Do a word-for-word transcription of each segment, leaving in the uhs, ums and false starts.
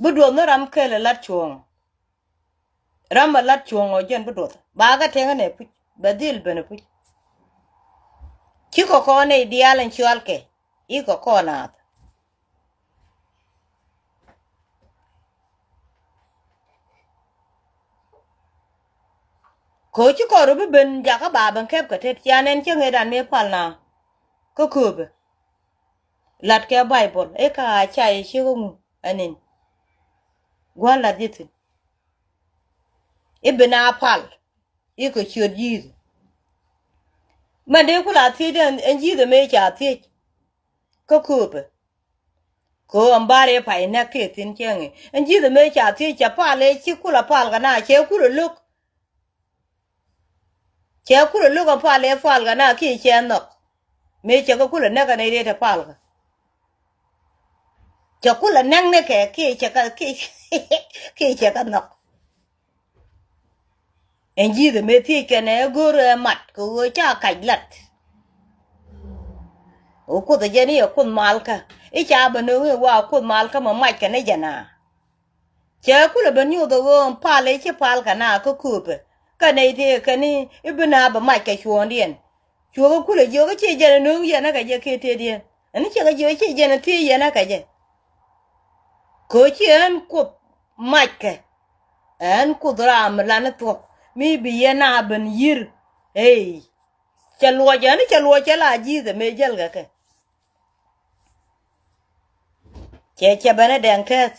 Bi duɔth ni ram kɛl ɛ lat cuɔ̱ɔ̱ŋ. Ram ɛ lat cuɔ̱ɔ̱ŋ ɔ jɛn bi duɔth. Ba kɛ tɛŋ ɛn ɛ puc. Bɛ dhil ben ɛ puc. Cikɛ kɔn nɛy diaal ɛn cual kɛ. Ikɛ kɔn naath. Kɛ ɣöö ci kɔn rɔ bi ben jakä ba ben kɛp kɛ tet. Cia nɛn cä ŋet an mëë pal na. Kä kööbɛ. Lat kɛ Baibol i̱ ka a ca yɛ ciek ŋu ɛn in. Gua̱n lat ji̱ thi̱n. I̱ bi na pal i̱ kɛ ciöt Ji̱thɛ. Mɛn dee ku la thiec ɛn Ji̱thɛ mëë ca thiec. Kä kööbɛ. Kɛ ɣöö ɛn bar i̱ pay näk kiɛ thi̱n cäŋ i̱ ɛn Ji̱thɛ mëë ca thiec ca pal i̱ ci ku la pal kɛ na cɛ ku la lo̱k. Cɛ kulɛ lo̱k ɛ pal ɛ pal kɛ na kiɛ cɛ nhɔk. Mëë cɛ kɛ kulɛ näk kɛ nɛy dee te pal kɛ. Cɛ kulɛ näk ni kɛ kiɛ cɛ kɛ kiɛ cɛ kɛ nhɔk. Ɛn Ji̱thɛ mëë thiec kɛn ɛ go̱o̱r ɛ mat kɛ ɣöö ca kac lat. Ɣöö Kuoth ɛ jɛn i̱ ɛ Kuoth malkä i̱ ca bɛ nöŋ i̱ wa Kuoth malkä mɛ mac kɛ ni jɛ na. Cɛ kulɛ ben nyuuth ɛ ɣöö pal ɛ ci pal kɛ na kä kööpɛ. Kä nɛy tëë kɛn i̱ bi na bɛ mac kɛ cuɔ̱ɔ̱ŋdiɛn. Cuɔ̱ɔ̱ŋ ɛ kulɛ jiök i̱ ci jɛn ɛ nööŋ yɛn ɛ kɛ jɛ kiɛ tëëdiɛn. Ɛn i̱ cɛ kɛ jiök i̱ ci jɛn ɛ thiec yɛn ɛ kɛ jɛ. Kɛ ɣöö ci ɛn Kuoth mac kɛ. Ɛn Kuoth ram mi lan i̱ thuɔ̱k mi bi yɛn a ben yi̱r. Ey. Cɛ luɔc ɛn i̱ cɛ luɔc cɛ la Ji̱thɛ mëë jäl kɛ kɛ. Cɛ cɛ ben ɛ dɛŋ tɛth.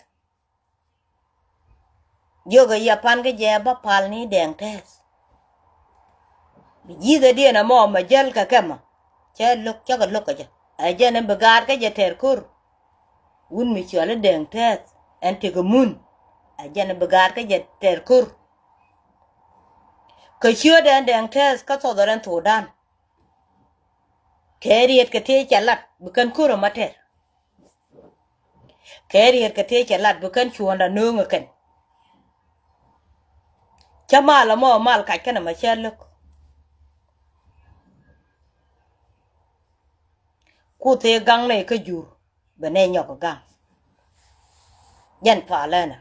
Jiök ɛ yɛ pan kä jɛ bä pal ni dɛŋ tɛth. Bi Ji̱thɛ diɛn ɛmɔ mɛ jäl kɛ kɛmɛ. Cɛ lo̱k cä kɛ lo̱k kɛ jɛ. Ɛ jɛn ɛn bi gaat kä jɛ tɛr ko̱r. Wun mi cɔal i̱ dɛŋ tɛth ɛn tekɛ mun. Ɛ jɛn ɛn bi gaat kä jɛ tɛr ko̱r. Kɛ ciötdɛ ɛn dɛŋ tɛth kä thɔthɔr ɛn thokdan. Kɛ riet kɛ tëë cɛ lat bi kɛn ko̱r ɛmɔ tɛr. Kɛ riet kɛ tëë cɛ lat bi kɛn cuɔ̱ɔ̱ŋda nööŋ ɛ kɛn. Cä mal ɛmɔ mal kac kɛn ɛmɔ cä lo̱k. Kuoth ëë gaŋ nɛy kä jur bɛ nɛy nyɔk ɛ gaŋ. Jɛn palä ɛnɛ.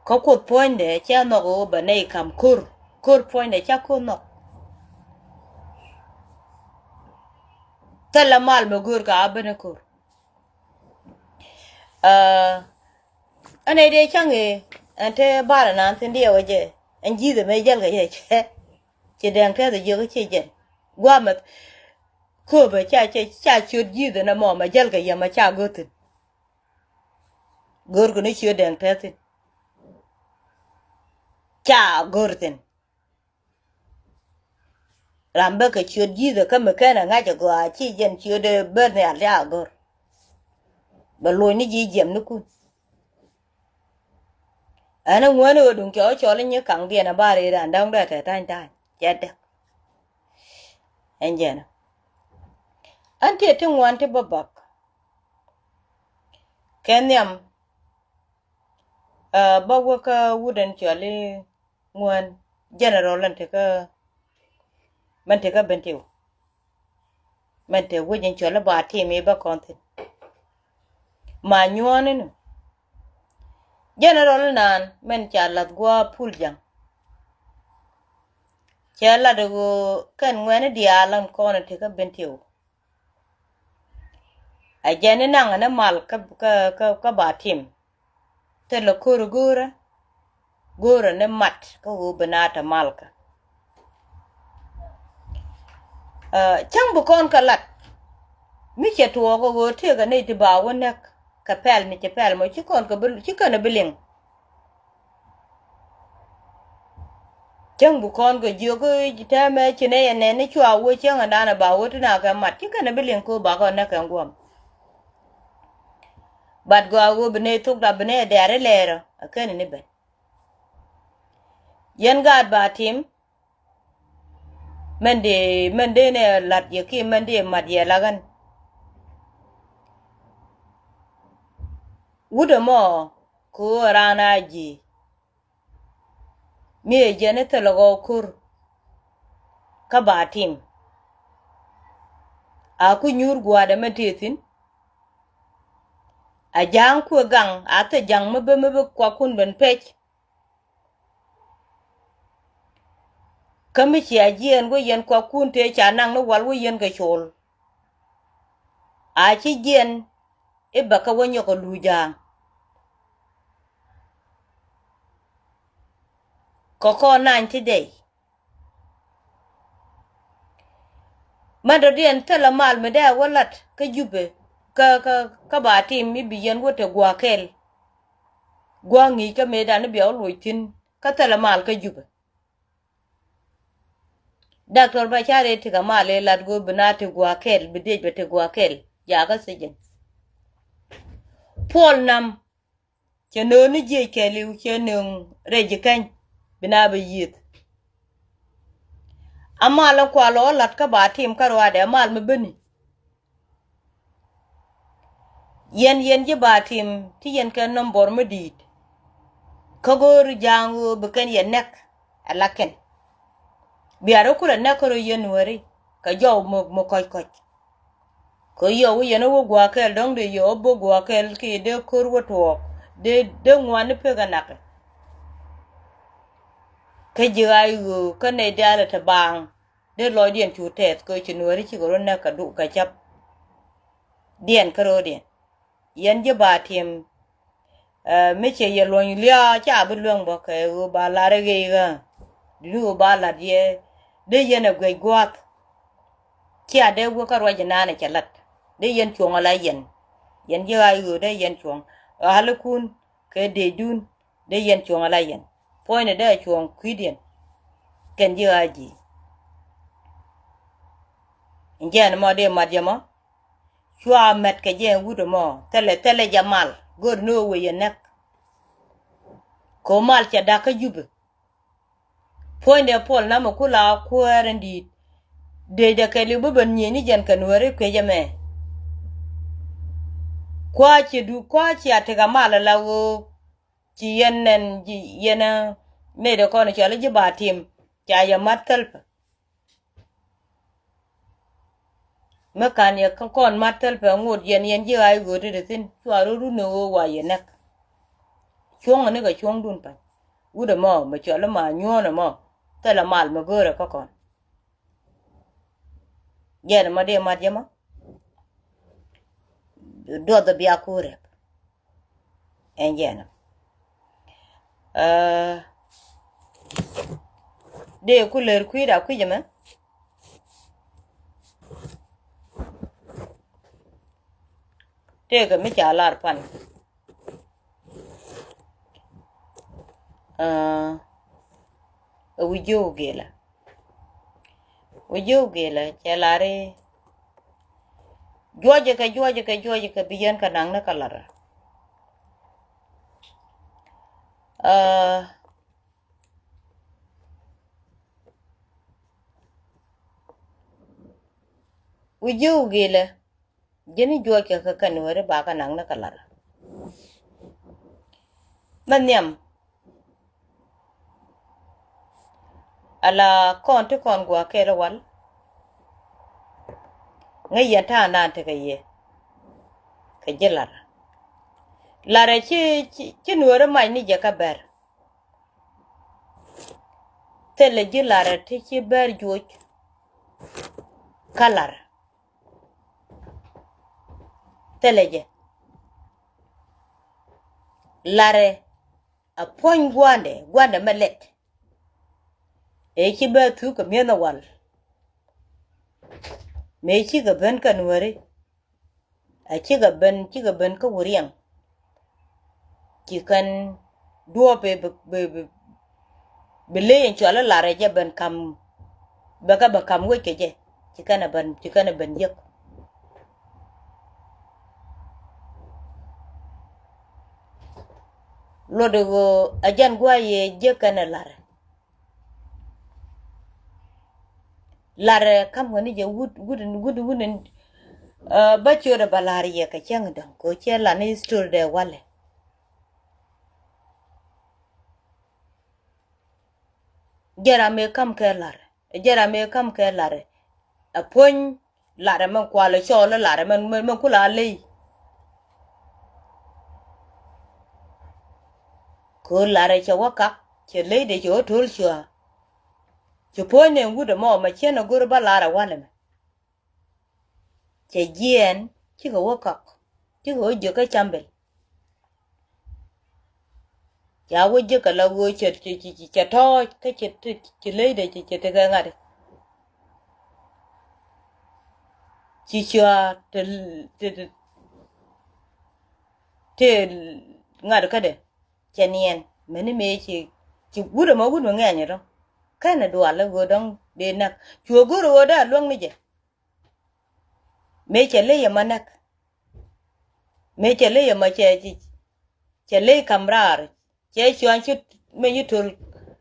Kä Kuoth puɔ̱nydɛ cä nhɔk ɣöö bɛ nɛy ka̱m ko̱r. Ko̱r puɔ̱nydɛ cä ko̱r nhɔk. Thilɛ mal mɛ go̱o̱r ka a ben ɛ ko̱r. Aa, ɛn ɛ dee cäŋ ëë ɛn te barɛ naan thi̱n diɛw ɛ jɛ ɛn Ji̱thɛ mëë jäl kɛ jɛ cɛ. Ci dɛŋ tɛth ɛ jiök i̱ ci jɛn guamɛ. Kööbɛ ca ca ca ciöt Ji̱thɛ nɛ mɔ mɛ jäl kɛ yɛ mɛ ca go̱r thi̱n. Go̱r kɛ ni ciöt dɛŋ tɛth thi̱n. Ca go̱r thi̱n. Ram bä kɛ ciöt Ji̱thɛ kä mi kɛn ɛ ŋa̱c ɛ gɔaa ci jɛn ciöt ɛ bär nhial ca go̱r. Bɛ loc ni ji̱ jiɛm ni kun. Ɛn ɛ ŋuäni ɣöö duŋ cɛ ɣä cɔl i̱ nyi kaŋdiɛn ɛ ba rëëdan dɔ̱ŋ dee tɛ ta̱ny ta̱ny cɛ däk. Ɛn jɛn ɛ ɛn tiet ti ŋuan ti bä bak. Kɛ nhiam ɛ bä wä kä wut ɛn cɔl i̱ ŋuän general ɛn tekä mɛn tekä Bentiu. Mɛn te wec in cɔl i̱ ba tim i̱ bä kɔn thi̱n. Ma nyuɔ̱ɔ̱n inɔ. General inan mɛn ca lath gua̱a̱ pul ja̱ŋ. Cɛ lat i̱ ɣöö kɛn ŋuɛ̈ni diaal ɛn kɔn in tekä Bentiu. Ɛ jɛn i̱ naŋ ɛn i̱ mal kä, kä, kä, kä ba tim. Thilɛ ko̱r i̱ go̱o̱rä. Go̱o̱rä ni mat kä ɣöö bi na te malkä. Aa, cäŋ bi kɔn kɛ lat. Mi cɛ tuɔɔk ɛ ɣöö tëëkɛ nɛy ti ba wä näk kɛ pɛl mi cɛ pɛl mɔ ci kɔn kɛ bi, ci kɛn ɛ bi liŋ. Cäŋ bi kɔn kɛ jiök i̱ tɛmɛ ci nɛy ɛ nɛn ni cua wä cäŋ ɛn danɛ ba wä ti na kɛ mat ci kɛn ɛ bi liŋ ko̱ ba kɔn näk kɛ guɔ̱m. Bat gɔaa ɣöö bi nɛy thok da bi nɛy ɛ dɛ̈r ilɛɛrä ɛ kɛn ni ben. Yɛn gaat ba tim. Mɛn dee, mɛn dee nɛ lat yɛ kiɛ mɛn dee mat yɛ la ɣän. Wut ɛmɔ kɛ ɣöö raan a ji̱. Mi ɛ jɛn i̱ thilɛ ɣɔw ko̱r. Kä ba tim. A ku nyuur gua̱a̱dɛ mɛn tëë thi̱n. A ja̱a̱ŋ kuëë gaŋ a thil ja̱ŋ mi bi mi bi kuakun ben pec. Kä mi cia jiɛɛn wä yɛn kuakun tëë ca naŋ ni wal wä yɛn kɛ col. A ci jiɛɛn i̱ bɛ kä wä nyɔk ɛ luc ja̱a̱ŋ. Kɛ kɔn nany ti dɛy. Mɛn dɔ̱diɛn thilɛ mal mi dee a wä lat kä Jubɛ kä kä kä ba tim i̱ bi yɛn wä te gua̱a̱k kɛl. Gua̱a̱k ŋi̱i̱c kä mëëdan i̱ bia wä luɔc thi̱n kä thilɛ mal kä Jubɛ. Daktor ba ca rɛy tekɛ mal ëë lat ɣöö bi na te gua̱a̱k kɛl, bi diec bɛ te gua̱a̱k kɛl jakä thiecin. Puɔl nam cɛ nööŋ ni jiɛc kɛɛliw cɛ nööŋ rɛy ji̱ käny bi na bɛ yiëth. A mal in kual ɔ lat kä ba tim kä ruaadɛ a mal mi beni. Yɛn yɛn ji̱ ba tim ti yɛn kɛ nɔmbɔr mi di̱i̱t. Kä go̱o̱ri ja̱a̱ŋ ɣöö bi kɛn yɛn nɛk ɛ la kɛn. Bia rɔ kulɛ nɛk kä rɔ yɛn nuääri kɛ jɔw mi mi kɔc kɔc. Kɛ yɔw yɛn wä gua̱a̱k kɛl dɔ̱ŋ dee yɛ wä bä gua̱a̱k kɛl kiɛ dee ko̱r wä tuɔɔk dee dee ŋuan ni pek ɛ nakɛ. Kä ji̱ ɣaac ɣöö kä nɛy diaalɛ te baaŋ dee lɔcdiɛn cu tɛth kɛ ci nuääri cikɛ rɔ nɛk kɛ duk kɛ cap. Diɛn kä ro̱o̱diɛn yɛn ji̱ ba tim. Ɛ mi ciɛ yɛ luɔ̱ny lia̱a̱ ca bi lueŋ bä kɛ ɣöö ba lar i̱ ɣeec ɣä. Duni ɣöö ba lat yɛ dee yɛn ɛ guiɛc gua̱a̱th. Cia dee wä kä ruac inan ɛ cɛ lat dee yɛn cuɔ̱ŋ ala yɛn. Yɛn ji̱ ɣaac ɣöö dee yɛn cuɔ̱ŋ ɣa̱likun kɛ dëëcdun dee yɛn cuɔ̱ŋ ala yɛn. Puɔ̱nydɛ dee cuɔ̱ŋ kui̱diɛn kɛn ji̱ ɣaac ji̱. In jɛn mɔ dee mat jɛ mɔ. Cua mɛt kɛ jɛ wut ɛmɔ thilɛ thilɛ jɛ mal. Go̱o̱r ni ɣöö wëë yɛ näk. Kɛ ɣöö mal cɛ da̱k kä Jubɛ. Puɔ̱nydɛ puɔl namɛ kula kuäär in di̱i̱t. Dëëcdɛ kɛɛliw bi ben nyiëëc ni jɛn kɛ nuääri kuecä mɛ. Kua̱a̱ ciɛ du kua̱a̱ cia tekɛ mal ala ɣöö ci yɛn nɛn ji̱ yɛn ɛ nɛy dee kɔn cɔal i̱ ji̱ ba tim ca yɛ ma̱t thäl pɛ. Mi ka̱n yɛ kɔn mat thil pɛ ŋot yɛn yɛn ji̱ ɣaac ɣööt ti ti thi̱n cua rot run ni ɣöö wa yɛ näk. Cuɔ̱ŋ ni kɛ cuɔ̱ŋdun pa̱ny wut ɛmɔ mi cɔl i̱ ma nyuɔ̱ɔ̱n ɛmɔ thilɛ mal mi go̱o̱rɛ kä kɔn. Jɛn ɛmɔ dee mat jɛ mɔ duɔth ɛ bia ku rɛp. Ɛn jɛn ɔ dee ku lër kui̱da kui̱c ɛmɛ. Tëëkɛ mi ca lar pan ɛ wi̱c ji̱ Ogelɛ. Wi̱c ji̱ Ogelɛ cɛ lar i̱ juɔcɛ kɛ juɔcɛ kɛ juɔcɛ kɛ bi yɛn kɛ naŋ ni kɛ lar. Ɛ wi̱c ji̱ Ogelɛ ji̱n i̱ juɔc kɛ kɛ kɛn weri ba kɛ naŋ ni kɛ lar. Mɛ nhiam ala kɔn ti kɔn gua̱a̱k kɛɛl i̱ wal. Ŋäc yɛn ta̱a̱ naan tekɛ yɛ kɛ ji̱ lar. Larɛ ci ci nueeri mac ni jɛ kä bɛr. Thilɛ ji̱ larɛ ti ci bɛr juɔc kä lar. Thilɛ jɛ larɛ a puɔ̱ny gua̱ndɛ gua̱ndɛ mɛ lɛt. Ëë ci bɛ thuk kɛ mi̱eth ɛ wal. Mëë cikɛ ben kä nueeri a cikɛ ben cikɛ ben kä wuriɛŋ. Ci kɛn duɔ̱ɔ̱p bi bi bi bi ley in cual i̱ lar ɛ jɛ ben kam. Bɛ kä bɛ kam wec kɛ jɛ ci kɛn ɛ ben ci kɛn ɛ ben jek. Luɔt i̱ ɣöö a jɛn gua̱a̱ yɛ jek kɛn ɛ lar. Lar ɛ ka̱m ɣän ni jɛ wut wut wut wut. Bä ciötdɛ bä lar yɛ kɛ cäŋ dɔ̱ŋ kɛ cɛ lar ni history dɛ walɛ. Jɛ ram mëë ka̱m kɛ lar jɛ ram mëë ka̱m kɛ lar. Ɛ puɔ̱ny lar ɛ mɛn kual ɛ cɔɔl ɛ lar ɛ mɛn mɛn kula ley. Köö larɛ cɛ wä kak, cɛ ley dee cɛ wä to̱l cua. Cɛ puɔ̱ny nɛ wut ɛmɔ mɛ ciɛn ɛ go̱r bä larɛ walɛ mɛ. Cɛ jiɛɛn cikɛ wä kak, cikɛ wä jiäk kä cambel. Ca wä jiäk kɛ la ɣöö cɛ, cɛ, cɛ, cɛ tɔ̱ɔ̱c kä cɛ, cɛ, cɛ ley dee cɛ, cɛ tekɛ ŋa̱t. Ci cua te, te, te, te ŋa̱t kädɛ cɛ niɛn. Mɛni mëë ci, ci wut ɛmɔ wut mi ŋɛɛny ɛtɔ. Kɛn ɛ dual ɛ ɣöö dɔ̱ŋ dee näk. Cuɛ go̱r ɛ ɣöö dee a luäŋ ni jɛ. Mëë cɛ ley ɛmɔ näk. Mëë cɛ ley ɛmɔ cɛ, cɛ, cɛ ley ka̱m raar. Cɛ cuan ci mëë ci töl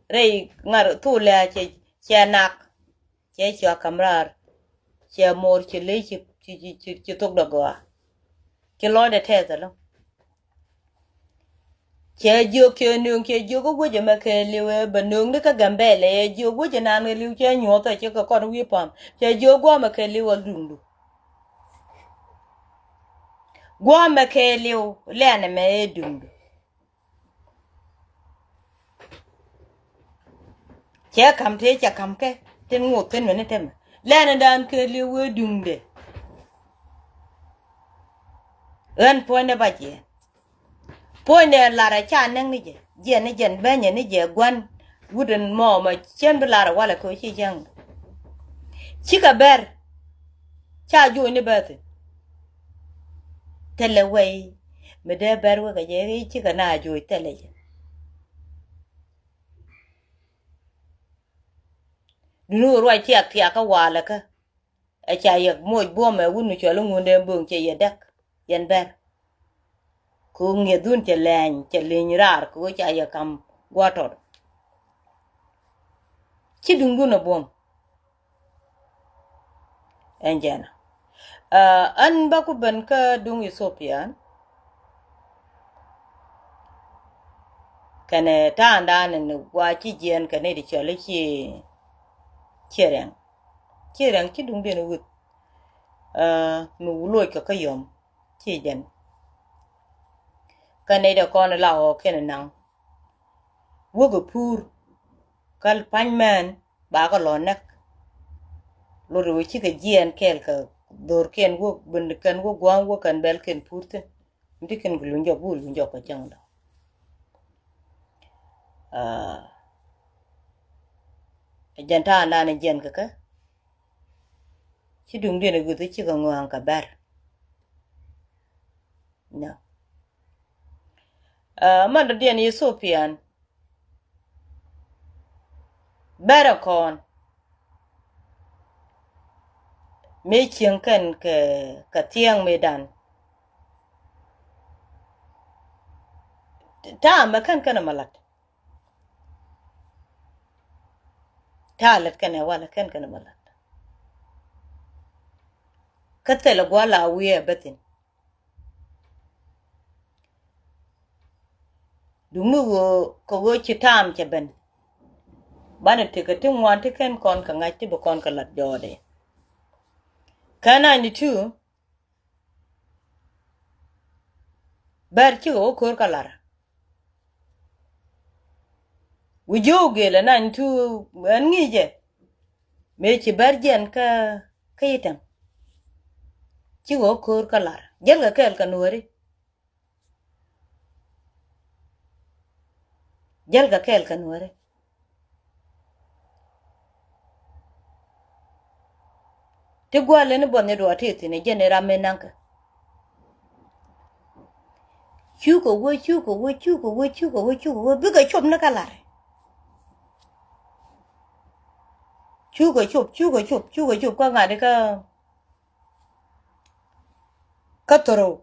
rɛy ŋa̱r thulɛ cɛ, cɛ nak. Cɛ cua ka̱m raar. Cɛ mo̱o̱r cɛ ley ci, ci, ci, ci, ci thok dɔ gɔaa. Ci lɔcdɛ tɛth ɛlɔ. Cɛ jiök cɛ nööŋ cɛ jiök kä wecɛ mɛ kɛɛliw ɛ bɛ nööŋ ni kä Gambɛlɛ ɛ jiök wecɛ naan kɛɛliw cɛ nyuɔ̱th ɛ cɛ kɛ kɔn wi̱i̱ pam. Cɛ jiök guɔ̱mɛ kɛɛliw ɛ duŋdu. Guɔ̱mɛ kɛɛliw lɛnɛ mɛ ɛ duŋdu. Cɛ ka̱m tëë cɛ ka̱m kɛ tin ŋoth tin mɛni temɛ lɛnɛ daan kɛɛliw ɛ duŋdɛ. Ɣän puɔ̱nydɛ ba jiɛɛn. Puɔ̱nydɛ larɛ ca näk ni jɛ jiɛn ni jɛn bɛnyɛ ni jɛ gua̱n. Wut in mɔ mɛ cien bi larɛ walɛ kɛ ci cäŋ. Cikɛ bɛr ca juɔc ni bɛ thi̱n. Thilɛ wɛy mi dee bɛr wekɛ jɛ i̱ cikɛ na juɔc thilɛ jɛ. Duni wä ruac tiak tiak kä walɛ kä. Ɛ ca yɛ moc buɔmɛ wun mi cɔl iŋundɛ bo̱o̱ŋ cɛ yɛ däk yɛn bɛr. Kɛ ɣöö ŋi̱eth wun cɛ lɛny cɛ leny raar kɛ ɣöö ca yɛ ka̱m gua̱a̱r tɔt. Ci duŋdun ɛ buɔ̱m. Ɛn jɛn ɛ ɣän bä ku ben kä duŋ Ethiopia. Kɛnɛ ta̱a̱ŋdan ni gua ci jiɛɛn kɛ ni di cɔl i̱ ci, ci riɛŋ. Ci riɛŋ ci duŋdiɛn wi̱th. Ɛ mi wu loc kɛ kä yɔm ci jɛn. Kä nɛy dɛ kɔn la ɣɔɔ kɛn naŋ. Wäkɛ pur kä pa̱ny mɛn bakɛ lɔ näk. Lot ri wä cikɛ jiɛɛn kɛɛl kɛ dhorkiɛn wä ben kɛn wä gua̱a̱ŋ wä kɛn bɛl kɛn pur thi̱n. Ti kɛn kɛ luny jɔk wä luny jɔk kɛ cäŋ dɔ. Ɛ jɛn ta̱a̱ nan jiɛn kɛ kɛ. Ci duŋdiɛn ɛ guithi cikɛ ŋɔaŋ kɛ bɛr. Nɔ. Ɛ man dɔ̱diɛn Ethiopia. Bɛrɛ kɔn mëë cieŋ kɛn kɛ, kɛ thiɛŋ mëë dan. Ta̱a̱ mɛ kɛn kɛn mɛ lat. Ta̱a̱ lät kɛn ɛ walɛ kɛn kɛn mɛ lat. Kä thilɛ gua̱a̱ la wi̱i̱ ɛ bä thi̱n. Duŋni ɣöö kɛ ɣöö ci ta̱a̱m cɛ ben. Banɛ tekɛ ti ŋuan ti kɛn kɔn kɛ ŋa̱c ti bi kɔn kɛ la̱t jɔɔdɛ. Kä ninety two bɛr cikɛ wä ko̱r kä la̱r. Wi̱c ji̱ wä gëël ɛ ninety two ɛn ŋi̱i̱cɛ. Mëë ci bɛr jiɛn kä, kä Itɛŋ. Cikɛ wä ko̱r kä la̱r. Jälkɛ kɛɛl kɛ nuääri. Jälkɛ kɛɛl kɛ nuääri. Ti gua̱a̱r leni buɔth ni duɔɔr ti thi̱n ɛ jɛn i̱ ram mi naŋkɛ. Cukɛ wee, cukɛ wee, cukɛ wee, cukɛ wee, cukɛ wee bikɛ cop ni kä la̱r. Cukɛ cop, cukɛ cop, cukɛ cop kä ŋa̱t ikä kä thorow.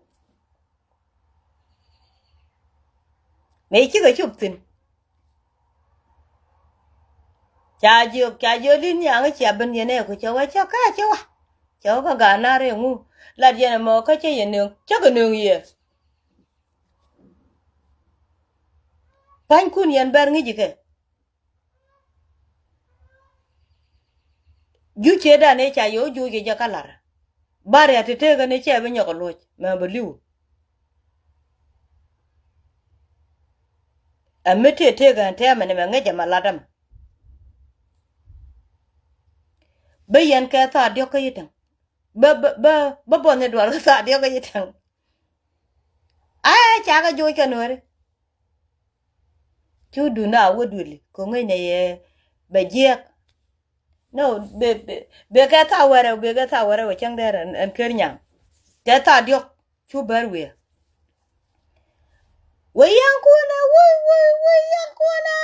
Mëë cikɛ cop thi̱n. Ca jiök, ca jiök li̱n yaŋ i̱ cia ben yɛn ɛ ku cɛ wä cä kä cɛ wä. Cɛ wä kä gaat na rɛy ŋu. Lat yɛn ɛmɔ kä cä yɛ nööŋ, cä kɛ nööŋ yɛ. Pa̱nykun yɛn bɛr ŋi̱ci kɛ. Juc cëëdan ëë ca yɛ wä juuc kɛ jɛ kä la̱r. Ba riat ti tëëkä ni cɛ bi nyɔk ɛ luɔ̱c mɛ bɛ li̱w. Ɛ mi tëë tëëk ɛn tɛmɛ ni mɛ ŋäc ɛmɛ lat ɛmɛ. Bä yɛn kɛ thaar diɔ̱k kä yi tɛŋ. Bä bä bä bä buɔth ni dual kä thaar diɔ̱k kä yi tɛŋ. Aa, cakɛ joc kɛ nuɔ̱ɔ̱ri. Cu dun a wä duëli kɛ ŋäc nɛ yɛ bɛ jiɛk. No, bɛ bɛ bɛ kɛ thaar wɛrɛ, bɛ kɛ thaar wɛrɛ wɛ cäŋ dɛr ɛn kër nyaŋ. Kɛ thaar diɔ̱k. Cu bär wi̱i̱. Wä yɛn kuɔnɛ, wä wä wä yɛn kuɔnɛ.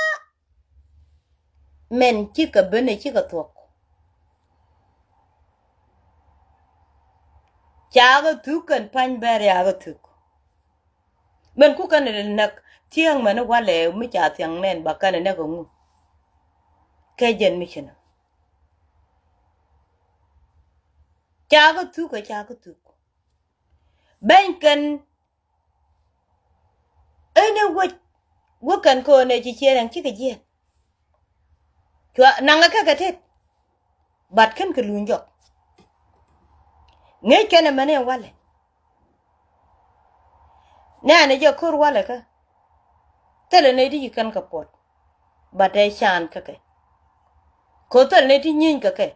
Mɛn cikɛ ben ɛ cikɛ thuɔ̱k. Cakɛ thuk kɛn pa̱ny bɛr yakɛ thuk. Mɛn ku kɛn ɛ näk thiäŋ mɛn walɛ mi ca thiaŋ nɛn ba kɛn ɛ näk ɛ ŋu. Kɛ jɛn mi cinɛ. Cakɛ thuk ɛ cakɛ thuk. Beny kɛn. Ënɛ wec wä kɛn kɛ ɣöö nɛ ci ciɛ rɛŋ cikɛ jiɛɛn. Cua naŋɛ kɛ kɛ tet. Bat kɛn kɛ luny jɔk. Ŋäc kɛn ɛmɛn in walɛ. Nɛɛnɛ jɛ ko̱r walɛ kä. Thilɛ nɛy ti ci kɛn kɛ puɔt. Bat ɛ can kä kɛ. Ko̱ thilɛ nɛy ti nyieeny kɛ kɛ.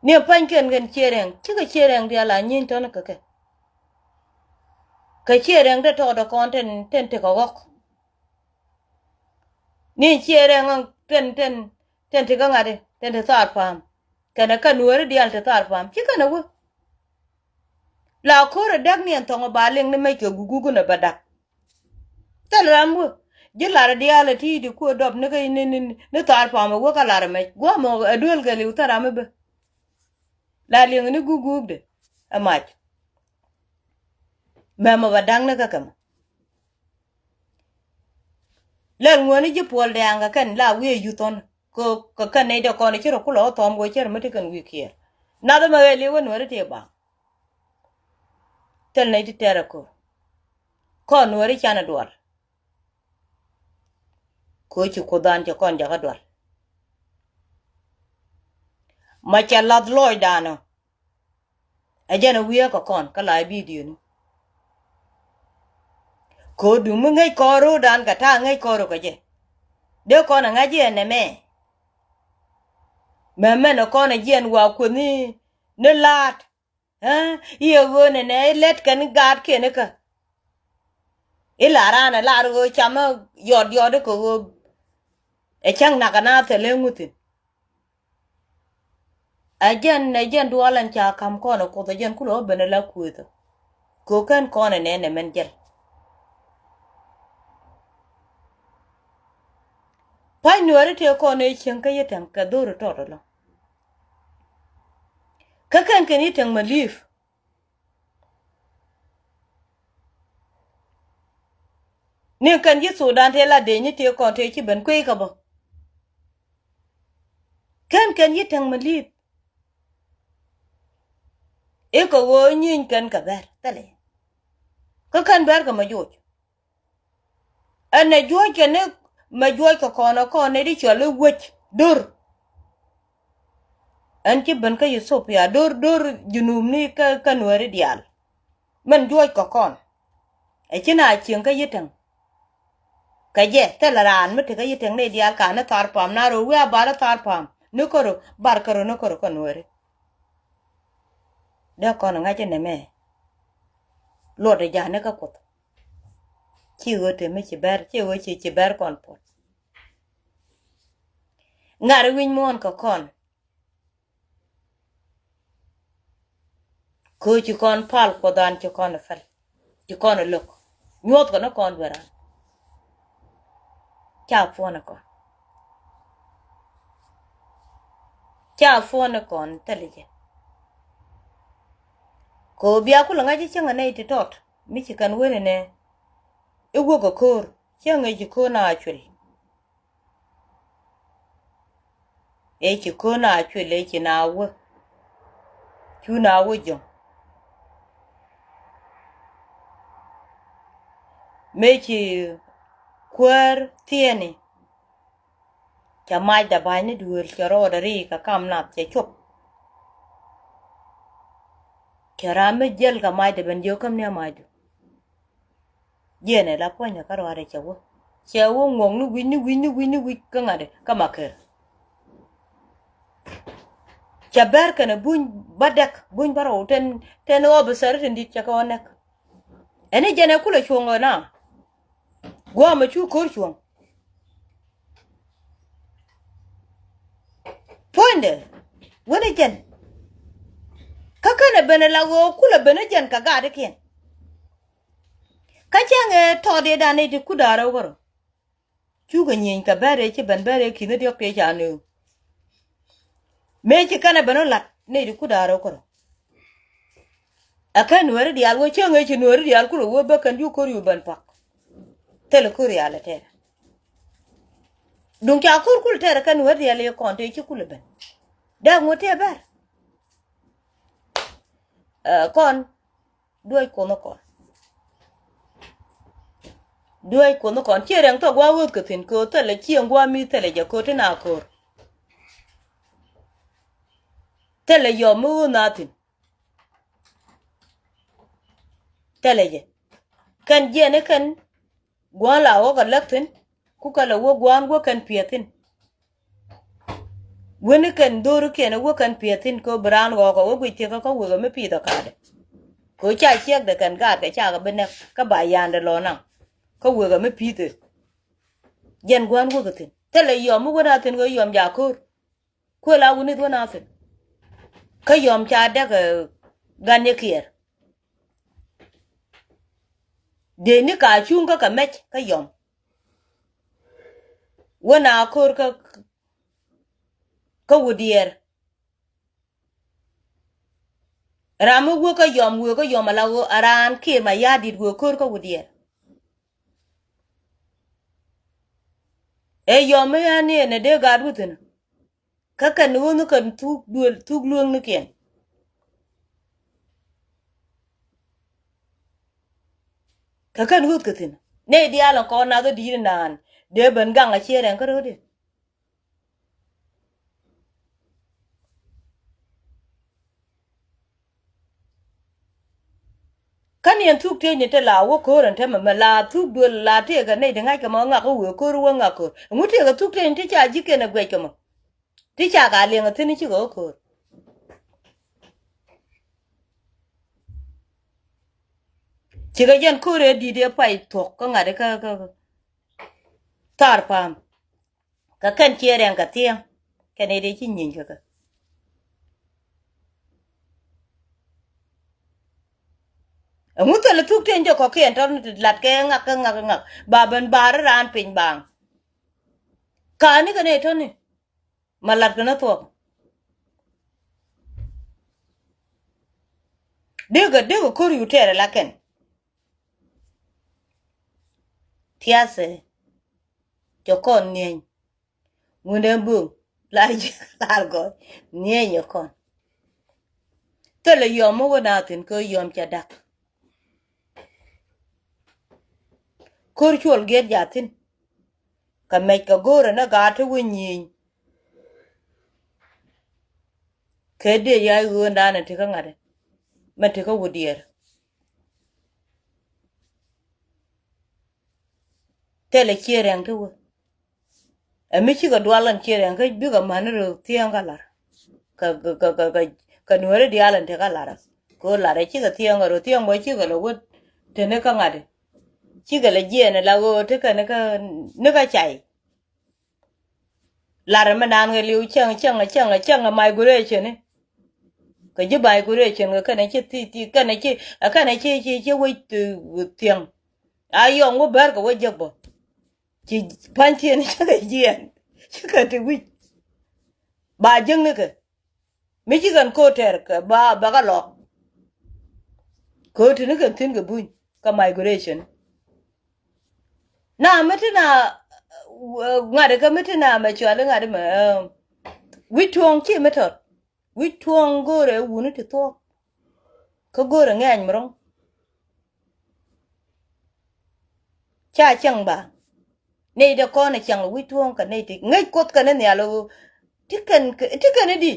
Ni pa̱ny kɛn kɛn ciɛ rɛŋ cikɛ ciɛ rɛŋ diaal a nyieeny tɔ̱n kä kɛ. Kɛ ciɛ rɛŋ te tɔɔt ɛ kɔn ten ten tekɛ ɣɔk. Ni ciɛ rɛŋ ten ten ten tekɛ ŋa̱t ten te thaar pa̱a̱m. Kɛnɛ kä nuääri diaal te thaar pa̱a̱m ci kɛnɛ wä. La ko̱r ɛ däk ni ɛn thɔŋ ɛ ba liŋ ni mec kɛ guguk ni bɛ da̱k. Thil ram wä ji̱ lar diaal ɛ ti di kuɔ dɔp ni kä ni ni ni thaar pam ɛ wä kä lar ɛ mɛc guam ɛ duel kɛ liw thil ram ɛ bä. La liŋ ni guk guk de ɛ mac. Mɛmɛ ba da̱ŋ ni kä kɛ mɛ. Lɛl ŋuäni ji̱ puɔl dɛ̈ɛ̈ŋ kɛ kɛn la wi̱i̱ ɛ yuthɔn. Kɛ kɛ kɛn nɛy dee kɔn ɛ ci rɔ kulɛ wä thɔm kɛ wä cär mi ti kɛn wi̱i̱ kiɛɛr. Nath ɛmɛ ɣɛl i̱ wä nuäri ti baŋ. Thil nɛy ti tɛr ɛ ko̱r. Kɔn nuääri canɛ dual. Ko̱ ci kuoth dan cɛ kɔn jakä dual. Ma cɛ lath lɔɔcdan ɔ. Ɛ jɛn ɛ wiee kɛ kɔn kä la ɛ bidioni. Ko̱ duŋ mi ŋäc kɔn ro̱o̱dan kɛ ta̱a̱ ŋäc kɔn ro̱o̱ kɛ jɛ. Dee kɔn ɛ ŋa̱c jiɛn nɛmɛ. Mɛ mɛn ɛ kɔn ɛ jiɛn wa kuoth ni ni laat. I̱ ɛ ɣöö nɛnɛ i̱ lɛt kɛn gaat kiɛn ikä. I̱ la raan ɛ lar ɣöö camä yɔt yɔt ikä ɣöö ɛ cäŋ nak ɛ na thɛl ɛ ŋuthin. Ɛ jɛn ɛ jɛn duɔl ɛn ca ka̱m kɔn ɛ kuoth ɛ jɛn kulɛ wä ben ɛ la kueethä. Kɛ ɣöö kɛn kɔn ɛ nɛn ɛ mɛn jɛl. Pa̱ny nuääri tëë kɔn ëë cieŋ kä Yietɛŋ kɛ dho̱r tɔt ɛlɔ. Kä kɛn kɛn Yietɛŋ mɛ li̱i̱p. Ni kɛn ji̱ Thudan tëë la dee nyi tëë kɔn tëë ci ben kueec kä bä. Kɛn kɛn Yietɛŋ mɛ li̱i̱p. I̱ kɛ ɣöö nyieeny kɛn kɛ bɛr thilɛ. Kä kɛn bɛr kɛ mɛ joc. Ɛn ɛ juɔ̱c kɛ ni mɛ juɔ̱c kɛ kɔn ɛ kɔn ni di cual i̱ wec do̱r. Ɛn ci ben kä Ethiopia do̱r do̱r junubni kä kä nuääri diaal. Mɛn juɔ̱c kɛ kɔn ɛ ci na cieŋ kä Yietɛŋ. Kɛ jɛ thilɛ raan mi te kä Yietɛŋ ni diaal ka ni thar pam na ro̱o̱ wi̱i̱ a bar thar pam ni kärö bar kärö ni kärö kä nuääri. Dee kɔn ŋa̱c inɛ mɛ luɔt ɛ ja̱a̱n ni kä kuoth. Ci ɣöö te mi ci bɛr ci ɣöö ci ci bɛr kɔn puɔt. Ŋa̱r wi̱ny muɔ̱ɔ̱n kɛ kɔn. Köö ci kɔn pal kuɔth an ci kɔn ɛ pɛl ci kɔn ɛ lo̱k. Nyuɔth kɔn ɛ kɔn dueran. Ca puɔ̱n ɛ kɔn. Ca puɔ̱n ɛ kɔn thil jɛ. Köö bia kulɛ ŋa̱c i̱ cäŋ ɛ nɛy ti tɔt mi ci kɛn wen inɛ. I̱ wä kɛ köör cäŋ ɛ ci köör na cuël. Ëë ci köör na cuël ëë ci na wä. Cu na wä jɔ̱ŋ. Mëë ci kuäär thiɛɛni. Cɛ macdɛ ba̱ny ni duëël cɛ rɔɔdɛ ri kɛ kam nath cɛ cop. Cɛ ram mi jiɛl kɛ macdɛ ben jiök käm ni a macdu. Jiɛn ɛ la puɔ̱nydɛ kä ruaadɛ cɛ wä. Cɛ wä ŋuɔ̱k ni wi̱c, ni wi̱c, ni wi̱c, ni wi̱c kä ŋa̱t ɛ kä Makɛr. Cɛ bɛr kɛnɛ buny bä dɛk, buny bä rɛw, tin, tin ɣɔw bi sɛr tin di̱t cɛ kɛ ɣɔw nɛk. Ɛn i̱ jɛn ɛ kulɛ cuɔ̱ŋ ɣöö na. Gua̱a̱mɛ cu ko̱r cuɔ̱ŋ. Puɔ̱nydɛ, wänɛ jɛn. Kä kɛnɛ ben ɛ la ɣöö kulɛ ben ɛ jɛn kɛ gaatdikiɛn. Kä cäŋ ɛ tɔɔt ëëdan nɛy ti kut da̱a̱r ɛ wä kärɔ̱. Cukɛ nyieny kɛ bɛ̈r ëë ci ben bɛ̈r ëë ki̱n i̱ diɔ̱k tëë ca nööŋ. Mëë ci kɛnɛ ben ɔ la̱t nɛy ti kut da̱a̱r ɔ kärɔ̱. Ɛ kɛn nueeri diaal wä cäŋ ëë ci nueeri diaal kulɛ wä bä kɛn juk ko̱r yu ben pak. Thilɛ ko̱r rial ɛ tɛɛrɛ. Duŋ ca ko̱r kulɛ tɛɛrɛ kɛn nueeri diaal ëë kɔn tëë ci kulɛ ben. Dee ŋut tëë bɛ̈r. Ɛ kɔn. Duäc kuɔnh kɔn. Duäc kuɔnh kɔn. Ciɛ rɛŋ thok gua̱a̱ ɣöth kɛ thi̱n kɛ ɣöö thilɛ cieŋ gua̱a̱ mi thilɛ jɛ kɛ ɣöö ti na ko̱r. Thilɛ yɔm mi ɣöth na thi̱n. Thilɛ jɛ. Kɛn jiɛn i̱ kɛn gua̱a̱n la ɣɔ̱k a läk thi̱n. Ku kɛ lɛ wä gua̱a̱n wä kɛn piɛth thi̱n. Wen i̱ kɛn dho̱rikiɛn i̱ wä kɛn piɛth thi̱n kɛ ɣöö bi raan ɣɔ̱ɔ̱k ɛ wä guic thiek kä kä wek ɛ mi pi̱i̱th ɛ ka̱a̱dɛ. Kɛ ɣöö ca ciɛkdɛ kɛn gaatkɛ cakɛ bi nɛk kä ba yandɛ lɔ naŋ. Kä wek ɛ mi pi̱i̱th ɛ. Jɛn gua̱a̱n wäk ɛ thi̱n. Thilɛ yɔm mi wen a thi̱n kɛ ɣöö yɔm jakä ko̱r. Kuël a wunith wen a thi̱n. Kä yɔm ca däk ɛ gan yɛ kiɛɛr. Dee ni ka cuŋ kä kɛ mɛc kä yɔm. Wen a ko̱r kä, kä wut diɛɛr. Ram mi wek kä yɔm, wek kä yɔm ala ɣöö a raan kiɛ ma ya̱a̱ di̱t wek ko̱r kä wut diɛɛr. Ɛ yɔm mi ɣän ni ɛn ɛ dee gaat wuthin. Kä kɛn ni ɣöö ni kɛn thuk duël, thuk lueŋnikiɛn. Kä kɛn ɣöth kɛ thi̱n. Nɛy diaal ɛn kɔn nath ɣä di̱i̱t ɛn naan dee ben gaŋ a ciɛ rɛŋ kä ro̱diɛn. Kä ni ɛn thuk tiecni te la wä ko̱r ɛn temɛ mɛ la thuk duël la tëëkɛ nɛy ti ŋa̱ckɛ mɔ ŋak kä wëë ko̱r wä ŋak ko̱r. Ɛŋu tëëkɛ thuk tiecni ti ca ji̱kiɛn ɛ guɛckɛ mɔ. Ti ca ka liɛŋ ɛ thi̱n cikɛ wä ko̱r. Cikɛ jɛn ko̱r ëë di̱t ëë pay thuɔ̱k kä ŋa̱t kä, kä, kä thar pa̱a̱m. Kɛ kɛn ciɛ rɛŋ kɛ thiɛŋ kɛn i̱ dee ci nyieeny kɛ kɛ. Ɛŋu thilɛ thuk tieny jɛ kɔ̱kiɛn tɔ̱ ni ti lat kɛ ŋak kɛ ŋak kɛ ŋak ba ben ba̱a̱r raan piny baaŋ. Ka̱a̱ni kɛ nɛy tɔ̱ni ma lat kɛ ni thuɔ̱k. Dikɛ dikɛ ko̱r yu tɛɛrɛ la kɛn. Thiathɛ. Cɛ kɔn nieny. Ŋundɛ bum la ji̱ lar gɔ̱ nieny ɛ kɔn. Thilɛ yɔm mi wä na thi̱n kä yɔm ca dak. Ko̱r cuɔl giɛt ja thi̱n. Kɛ mɛc kɛ go̱o̱rɛ ni gaat ti wä nyieny. Kɛ dee ya ɣööndan ɛ ti kä ŋa̱t ɛ mɛ ti kä wä diɛɛr. Thilɛ ciɛ rɛŋ ti wä. Ɛ mi cikɛ dual ɛn ciɛ rɛŋ kä bikɛ ma̱ni rɔ thiɛŋ kä lar. Kɛ, kɛ, kɛ, kɛ, kɛ, kɛ nueeri diaal ɛn tekɛ lar. Kɛ ɣöö lar ɛ cikɛ thiɛŋ kɛ rɔ thiɛŋ bä cikɛ lɛ wä teni kä ŋa̱ti. Cikɛ lɛ jiɛɛn ɛ la ɣöö ti kɛ ni kä, ni kä cay. Lar ɛ mi naan kɛ liw cäŋ, cäŋ, cäŋ, cäŋ ɛ migration ni. Kɛ ji̱ migration kɛ kɛnɛ ci thi, thi, kɛnɛ ci, ɛ kɛnɛ ci, ci, ci wec, eh, thiɛŋ. A yɔŋ wä bär kɛ wä jek bä. Ci pa̱ny thieen cikɛ jiɛɛn cikɛ ti wi̱c. Ba jiäknikɛ mi ci kɛn ko̱o̱t tɛr kɛ ba bɛ kɛ lɔk. Ko̱o̱t ti ni kɛn thi̱n kɛ buny kä migration. Na mi ti na, eh, ŋa̱t kä mi ti na mɛ cuali ŋa̱t mɛ, eh, wi̱c tuɔ̱ɔ̱ŋ ci mi tɔt. Wi̱c tuɔ̱ɔ̱ŋ go̱o̱rɛ wuni ti thuɔ̱k. Kä go̱o̱rɛ ŋɛ̈ny mi ro̱ŋ. Ca cäŋ ba. Nɛy dee kɔn ɛ cäŋ wi̱c tuɔ̱ɔ̱ŋ kɛ nɛy ti ŋäc Kuoth kɛn ni nhial ɣöö ti kɛn, ti kɛn i̱di.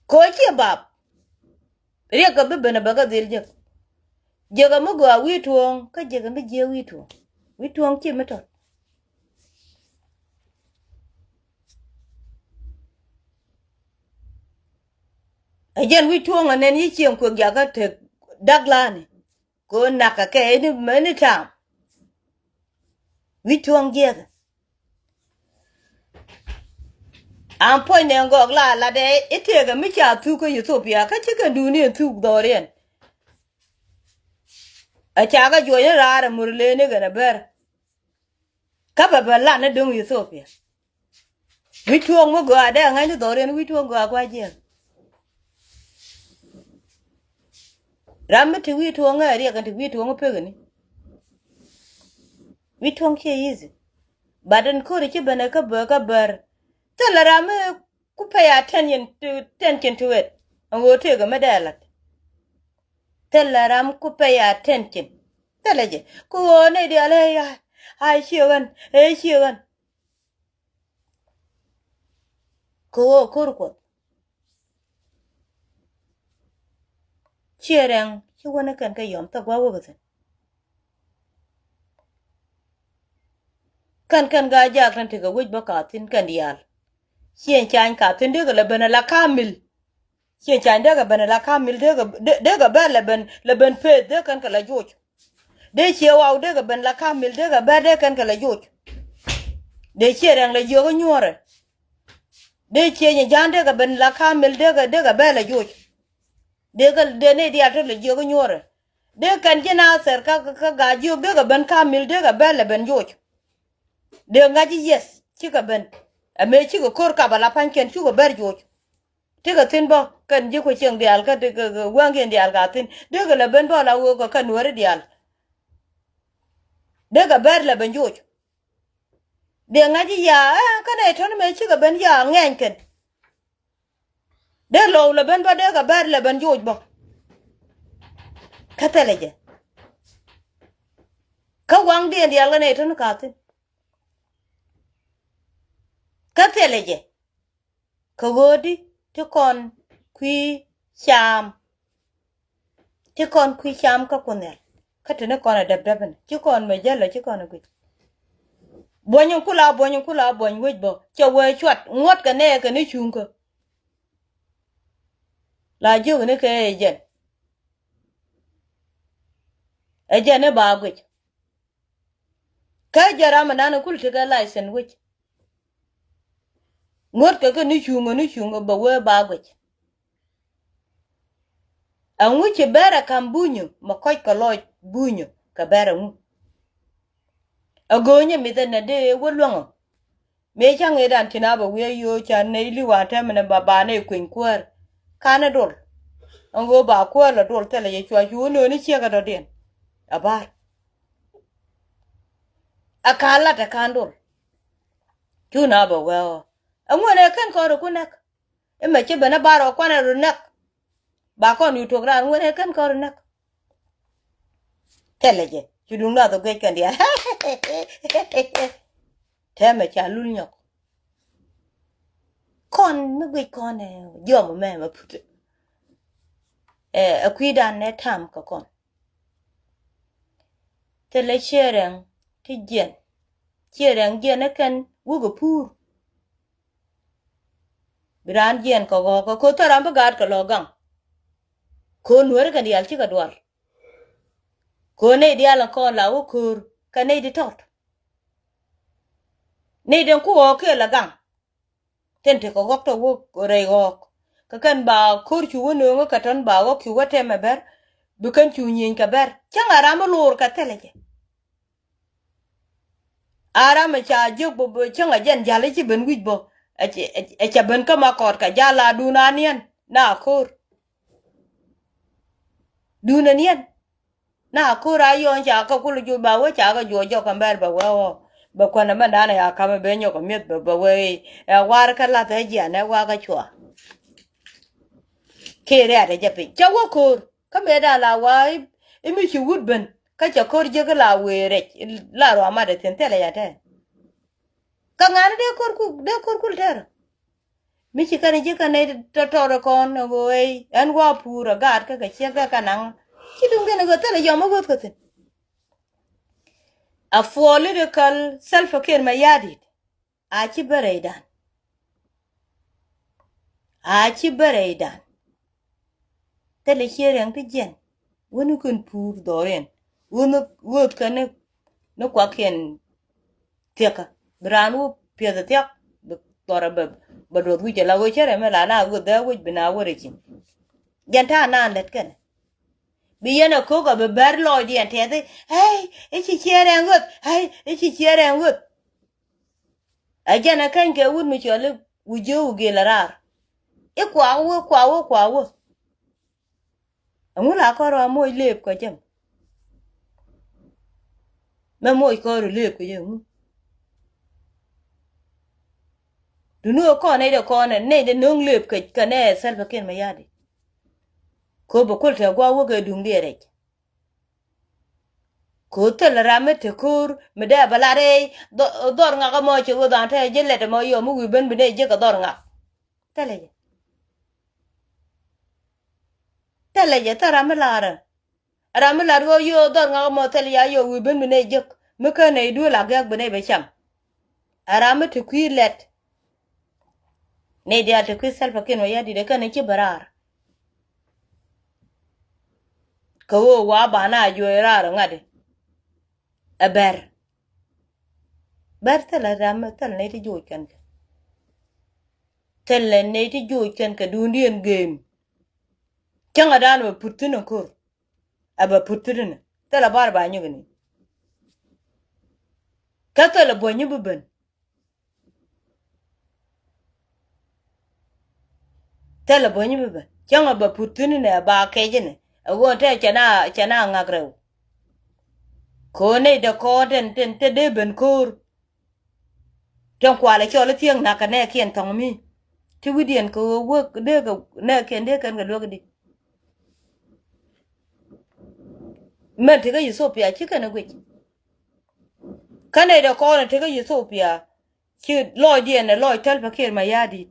Kɛ ɣöö ciɛ bap. Riɛk kɛ bi ben ɛ bɛ kɛ dhil jek. Jiäkä mi gɔaa wi̱i̱ tuɔ̱ɔ̱ŋ, kä jiäkä mi jiääk wi̱i̱ tuɔ̱ɔ̱ŋ. Wi̱i̱ tuɔ̱ɔ̱ŋ ci mi tɔt. Ɛ jɛn wi̱c tuɔ̱ŋ ɛ nɛn yi cieŋ kuek jakä tek da̱k la̱a̱ni. Kɛ ɣöö nakä kɛ any, any time. Wi̱c tuɔ̱ŋ jiɛth. An puɔ̱ny nɛ gɔɔk la latdɛ i̱ tëëkɛ mi ca thuk kä Ethiopia kä ci kɛn duuni in thuk dhɔriɛn. Ɛ ca kɛ juɔc ni raar ɛ mur lëëni kɛn ɛ bɛr. Kä bɛ bɛ lan ni do̱ŋ Ethiopia. Wi̱c tuɔ̱ɔ̱ŋ mi gɔaa dee aŋäc ni dhɔriɛn wi̱c tuɔ̱ɔ̱ŋ gɔaa gua̱c jiɛk. Ram mi ti wi̱i̱ tuɔ̱ɔ̱ŋ ɛ riɛk ɛn ti wi̱i̱ tuɔ̱ɔ̱ŋ pekeni. Wi̱c tuɔ̱ɔ̱ŋ ciɛ easy. But ɛn ko̱ri ci ben ɛ kä bä kä bär. Thilɛ ram mi ku pay attention to, attention to it. Ɛn ɣöö tëëkɛ mi dee lat. Thilɛ ram ku pay attention. Thilɛ jɛ ku ɣöö nɛy diaal ɛ ya. Ay ciɛ ɣän, ɛ ciɛ ɣän. Kɛ ɣöö ko̱r Kuɔth. Ciɛ rɛŋ ci wänä kɛn kɛ yɔm thak gua̱a̱k wä kɛ thi̱n. Kɛn kɛn gaa jaak tin tekɛ wec bä ka thi̱n kɛn diaal. Ciɛ cany ka thi̱n dee kɛ lɛ ben ala kamil. Ciɛ cany dee kɛ ben ala kamil dee kɛ, dee kɛ bɛr lɛ ben, lɛ ben peth dee kɛn kɛ lɛ joc. Dee ciɛ waw dee kɛ ben la kamil dee kɛ bɛr dee kɛn kɛ lɛ joc. Dee ciɛ rɛŋ lɛ jiök inyuɔrɛ. Dee ciɛ nyɛ ja̱a̱n dee kɛ ben la kamil dee kɛ, dee kɛ bɛr lɛ joc. Dee kɛ, dee nɛy diaal te lɛ jiök inyuɔrɛ. Dee kɛn ji̱ Nathɛr kä, kä, kä gaa jiök dee kɛ ben kamil dee kɛ bɛr lɛ ben joc. Dee ŋa̱c i̱ yes cikɛ ben. Ɛ mëë cikɛ ko̱r kap ala pa̱nykiɛn cukɛ bɛr joc. Tekɛ thi̱n bä kɛn ji̱ ku cieŋ diaal kä, kä, kä wäŋkiɛn diaal ka thi̱n. Dee kɛ lɛ ben bä la wee kɛ kɛn nuääri diaal. Dee kɛ bɛr lɛ ben joc. Dee ŋa̱c i̱ ya, eh, kä nɛy tɔ̱ni mëë cikɛ ben ya ŋɛny kɛn. Dee lɔw lɛ ben bä dee kɛ bɛr lɛ ben joc bä. Kä thilɛ jɛ. Kä waŋdiɛn diaal kä nɛy tɔ̱ni ka thi̱n. Kä thilɛ jɛ. Kɛ ɣöödi ti kɔn kui̱ cam. Ti kɔn kui̱ cam kä Kuoth Nhial. Kä teni kɔn ɛ däpdäp ɛn ci kɔn mɛ jäl ɛ ci kɔn ɛ guic. Buɔ̱ny in kula buɔ̱ny in kula buɔ̱ny wec bä cɛ wee cuat ŋuɔ̱t kɛ nɛɛ kɛ ni cuŋkä. La jiök ni kɛ ɛ jɛn. Ɛ jɛn ni ba guic. Kä jɛ ram ɛ nan ɛ kul tekɛ license wec. Ŋuɔ̱tkɛ kä ni cuŋä ni cuŋä bɛ wee ba guic. Ɛŋu ci bɛr ɛ ka̱m Bunyö mɛ kɔc kɛ lɔc Bunyö kɛ bɛr ɛŋu? Ɛ go̱o̱nyɛ mith ɛn ɛ dee wä luäŋä. Mëë ca ŋetdan ci na bɛ wiee yo̱o̱ ca nɛy li̱w an tɛmɛ ni ba ba nɛy kueny kuäär. Ka̱n ɛ dol. Ɛŋu ba kuäär lɛ dol thilɛ jɛ cua cu wä nööni ciek ɛ dɔ̱diɛn. Ɛ ba̱a̱r. Ɛ ka̱n lat ɛ ka̱n dol. Cu na bɛ wee ɣɔɔ. Ɛŋu ɛn ɛ kɛn kɔn rɔ ku näk. Imɛ ci ben a bar ɔ kuanɛ ru näk. Ba kɔn yu tuɔk raan wen ɛ kɛn kɔn ru näk. Tɛlɛ jɛ ci duŋ nath ɔ guic kɛn diaal. Tɛmɛ ca lul nyɔk. Kɔn mi guic kɔn ɛ jiɔm mɛ mɛ put. Ɛ kui̱dan ɛ tam kɛ kɔn. Thilɛ ciɛ rɛŋ ti jiɛn. Ciɛ rɛŋ jiɛn ɛ kɛn wukɛ puur. Bi raan jiɛn kɛ ɣɔɔk kɛ ko̱ thɔran bi gaat kɛ lɔ gaŋ. Ko̱ nuääri kɛn diaal cikɛ dual. Ko̱ nɛy diaal ɛn kɔn la wä ko̱r kɛ nɛy di tɔt. Nɛy den ku ɣɔɔk kiɛ la gaŋ. Tin tekɛ ɣɔk tɔ wä rɛy ɣɔɔk kɛ kɛn ba ko̱r cu wä nööŋä kɛ tɔn ba ɣɔk cu wä tɛmɛ bɛr. Bi kɛn cu nyieny kɛ bɛr cäŋ a ram mi loor kɛ thilɛ jɛ. A ram mi ca jiök bä bä cäŋ a jɛn jal i̱ ci ben wi̱c bä. Ɛ cɛ ben kä ma kɔɔt kɛ jal a duun a niɛn na a ko̱r. Duun a niɛn. Na ko̱r a yɔ̱ɔ̱ŋ ca kä kul juɔc ba wee ca kä juɔc jɔk kɛ mɛr bɛ wee ɣɔɔ. Bɛ kuäär nɛmɛ dan ɛ ya ka̱m ɛ ben nyɔk kɛ mi̱eth bɛ bɛ wee i̱ ɛ war kä lath ɛ jian ɛ wa kä cua. Kee riat ɛ jɛ piny cɛ wä ko̱r kä mëë dan la wa i̱ mi ci wut ben kä cɛ ko̱r jiäk i̱ la wee rɛc la ruamat ɛ thi̱n thilɛ ya tɛ. Kä ŋa̱ni dee ko̱r kul dee ko̱r kul tɛr. Mi ci kɛn ji̱ kɛn nɛy tɔ̱tɔ̱t kɔn ɛ ɣöö ey ɛn wa puur ɛ gaat kä kɛ ciek kä kɛ naŋ. Ci duŋ kɛn ɛ ɣöth thilɛ yɔm ɛ ɣöth kä thi̱n. A political Salva Kiir Mayardit. A ci bä rɛydan. A ci bä rɛydan. Thilɛ ciɛ rɛŋ ti jiɛn. Wäni kɛn puur dhɔriɛn. Wäni ɣööth kɛn ni, ni kuakiɛn thiäkä. Bi raan wä piɛth thiak. Bi thɔrɛ bɛ, bɛ duɔth wi̱c ala ɣöö cɛ rɛmɛ la na ɣööth dhɛ wi̱c bi na wä rɛ ci. Jɛn ta̱a̱ naan lät kɛn. Bi yɛn a ko̱k a bi bɛr lɔɔcdiɛn tɛthi. Hey, i̱ ci ciɛ rɛŋ ɣöth. Hey, i̱ ci ciɛ rɛŋ ɣöth. Ɛ jɛn ɛ käny kɛ wut mi cɔl i̱ wi̱c jiö wi̱c gel ɛ raar. I̱ kua wä, kua wä, kua wä. Ɛŋu la kɔr wa moc lëëp kɔ jɛm. Mɛ moc kɔr lëëp kɔ jɛm ɛŋu. Duni ɣä kɔn nɛy dɛ kɔn nɛy dɛ no̱o̱ŋ lëëp kɛ kɛ nɛ Salva Kiir Mayardit. Kɛ ɣöö bɛ kuäl tɛ gua̱a̱k wä kɛ duŋdiɛn rɛc. Kɛ ɣöö thilɛ ram mi te ko̱o̱r mi dee bɛ lat rɛy dhɔr ŋak ɛmɔ cɛ ɣöö dhan te ji̱ lɛt ɛmɔ yɔ mi wi̱i̱ ben bi nɛy jiäk kɛ dhɔr ŋak. Thilɛ jɛ. Thilɛ jɛ thil ram mi lar ɛ. Ram mi lat ɣöö yɔ dhɔr ŋak ɛmɔ thilɛ ya yɔ wi̱i̱ ben bi nɛy jiäk mi kä nɛy duel a gɛ̈k bi nɛy bɛ cam. A ram mi te kui̱ lɛt. Nɛy diaal te kui̱ Salva Kiir Mayardit ɛ kɛn ci bɛ raar. Kɛ ɣöö wa ba na juɔc raar ŋa̱t ɛ bɛr. Bɛr thilɛ ram mi thilɛ nɛy ti joc kɛn kɛ. Thilɛ nɛy ti joc kɛn kɛ duundiɛn gem. Cäŋɛ dan bɛ put thi̱n ɛ ko̱r. A bɛ put thi̱n ɛ thilɛ bar ba nyuki ni. Kä thilɛ buɔ̱ny bi ben. Thilɛ buɔ̱ny bi ben cäŋɛ bɛ put thi̱n inɛ ba kɛc inɛ. Ɛ ɣöö te cɛ na, cɛ na ŋak rɛw. Ko̱o̱n nɛy dee kɔɔr tin, tin te dee ben ko̱o̱r. Tin kualɛ cɔl i̱ thiäŋ nakä nɛɛkiɛn thɔŋ mi. Ti wi̱diɛn kɛ ɣöö wek dee kɛ nɛɛkiɛn dee kɛn kɛ luäk di. Mɛn ti kä Ethiopia ci kɛn ɛ guic. Kä nɛy dee kɔn ɛ tekɛ Ethiopia ci lɔcdiɛn ɛ lɔc Salva Kiir Mayardit.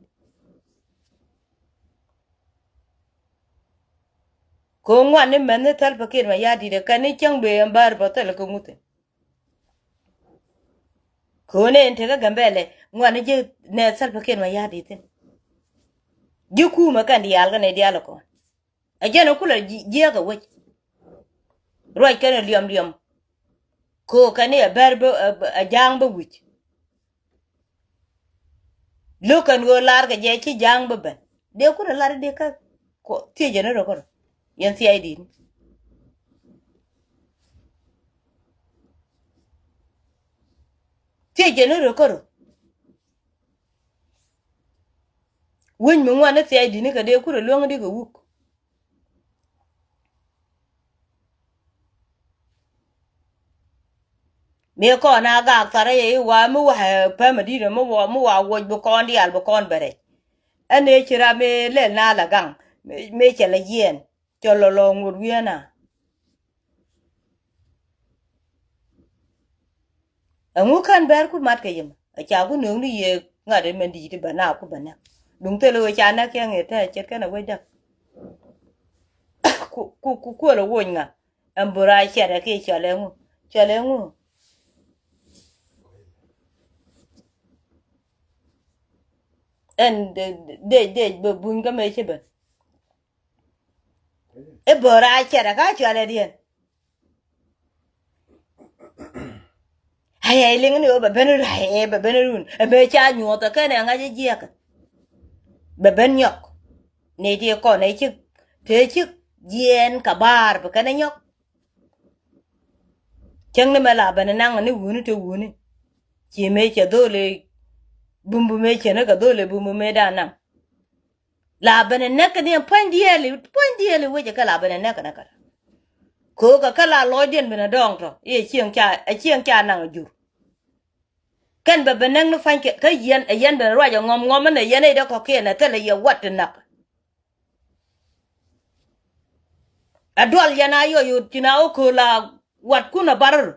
Kɛ ɣöö ŋuan ni mɛnh ni Salva Kiir Mayardit ɛ kɛn ni cäŋ bee ɛn bär bä thilɛ kɛ ŋuth thi̱n. Kɛ ɣöö nɛy ɛn tekɛ Gambɛlɛ ŋuan ni ji̱ nɛ Salva Kiir Mayardit thi̱n. Ji̱ kumɛ kɛn diaal kɛ nɛy diaal ɛ kɔn. Ɛ jɛn ɛ kulɛ jiääk ɛ wec. Ruac kɛn ɛ liɔm liɔm. Kɛ ɣöö kɛn ni ɛ bɛr bä, ɛ, ɛ ja̱a̱ŋ bä wi̱c. Lo̱k kɛn ɣöö lar kɛ jɛ ci ja̱a̱ŋ bä ben. Dee kulɛ lar dee kä thiecɛ ni rɔ kärɔ. Yɛn thia̱a̱cdi̱t ni. Thiecɛ ni rɔ kärɔ. Wec mi ŋuan ni thia̱a̱cdi̱t ni kɛ dee kulɛ luäŋ di kɛ wuk. Mi kɔn a gak thar i̱ wa mi wa pɛmɛ di̱t mi wa, mi wa wuɔc bi kɔn diaal bi kɔn bɛ rɛc. Ɛn ëë ci ram mi lɛl na la gaŋ mi, mi cɛ la yiɛn cɛ lɔ lɔ ŋot wi̱i̱ ɛna. Ɛŋu kän bɛr ku mat kɛ yim a ca ku nööŋ ni yɛ ŋa̱t ɛmɛn di̱i̱t bɛ na ku bɛ nɛk. Duŋ thil ɣöö ca nɛk cɛ ŋet tɛ ce̱tkɛn a wecdä. Ku, ku, ku kuäl a woc ŋa. Ɛn bör a cɛt ɛ kiɛ cɔl ɛŋu? Cɔl ɛŋu? Ɛn dec, dec bɛ buny kä mëë ci ben. I̱ bör a cɛt ɛ ka cɔl ɛ diɛn. Aya iliŋ ni ɣöö bɛ ben run, aya bɛ ben run. Ɛ mëë ca nyuɔth ɛ kɛn ɛ ŋa̱c ɛ jiɛk. Bɛ ben nyɔk. Ni ti kɔn ɛ cik, te cik jiɛɛn kɛ baar bɛ kɛn ɛ nyɔk. Cäŋ ni mɛ la ben ɛ naŋ ni wuni te wuni. Ci mëë cɛ dholi bumbu mëë cɛ ni kɛ dholi bumbu mëë da naŋ. La ben ɛ näk kɛ ni ɛn puɔ̱ny diɛɛli, puɔ̱ny diɛɛli wecɛ kɛ la ben ɛ näk kɛ näk kɛ. Ko̱o̱kɛ kä la lɔcdiɛn ben ɛ dɔ̱ŋ tɔ i̱ ɛ cieŋ ca, ɛ cieŋ ca naŋ ɛ jur. Kɛn bɛ ben näk ni pua̱ny kɛ kä yɛn, ɛ yɛn ben ɛ ruac ɛ ŋɔm ŋɔm ɛn ɛ yɛn ɛ dee kɔ̱kiɛn ɛ thilɛ yɛ wat ti näk. Ɛ dual yɛn a yɔc ɣöö ci na wä kööl a watkun ɛ bar rɔ.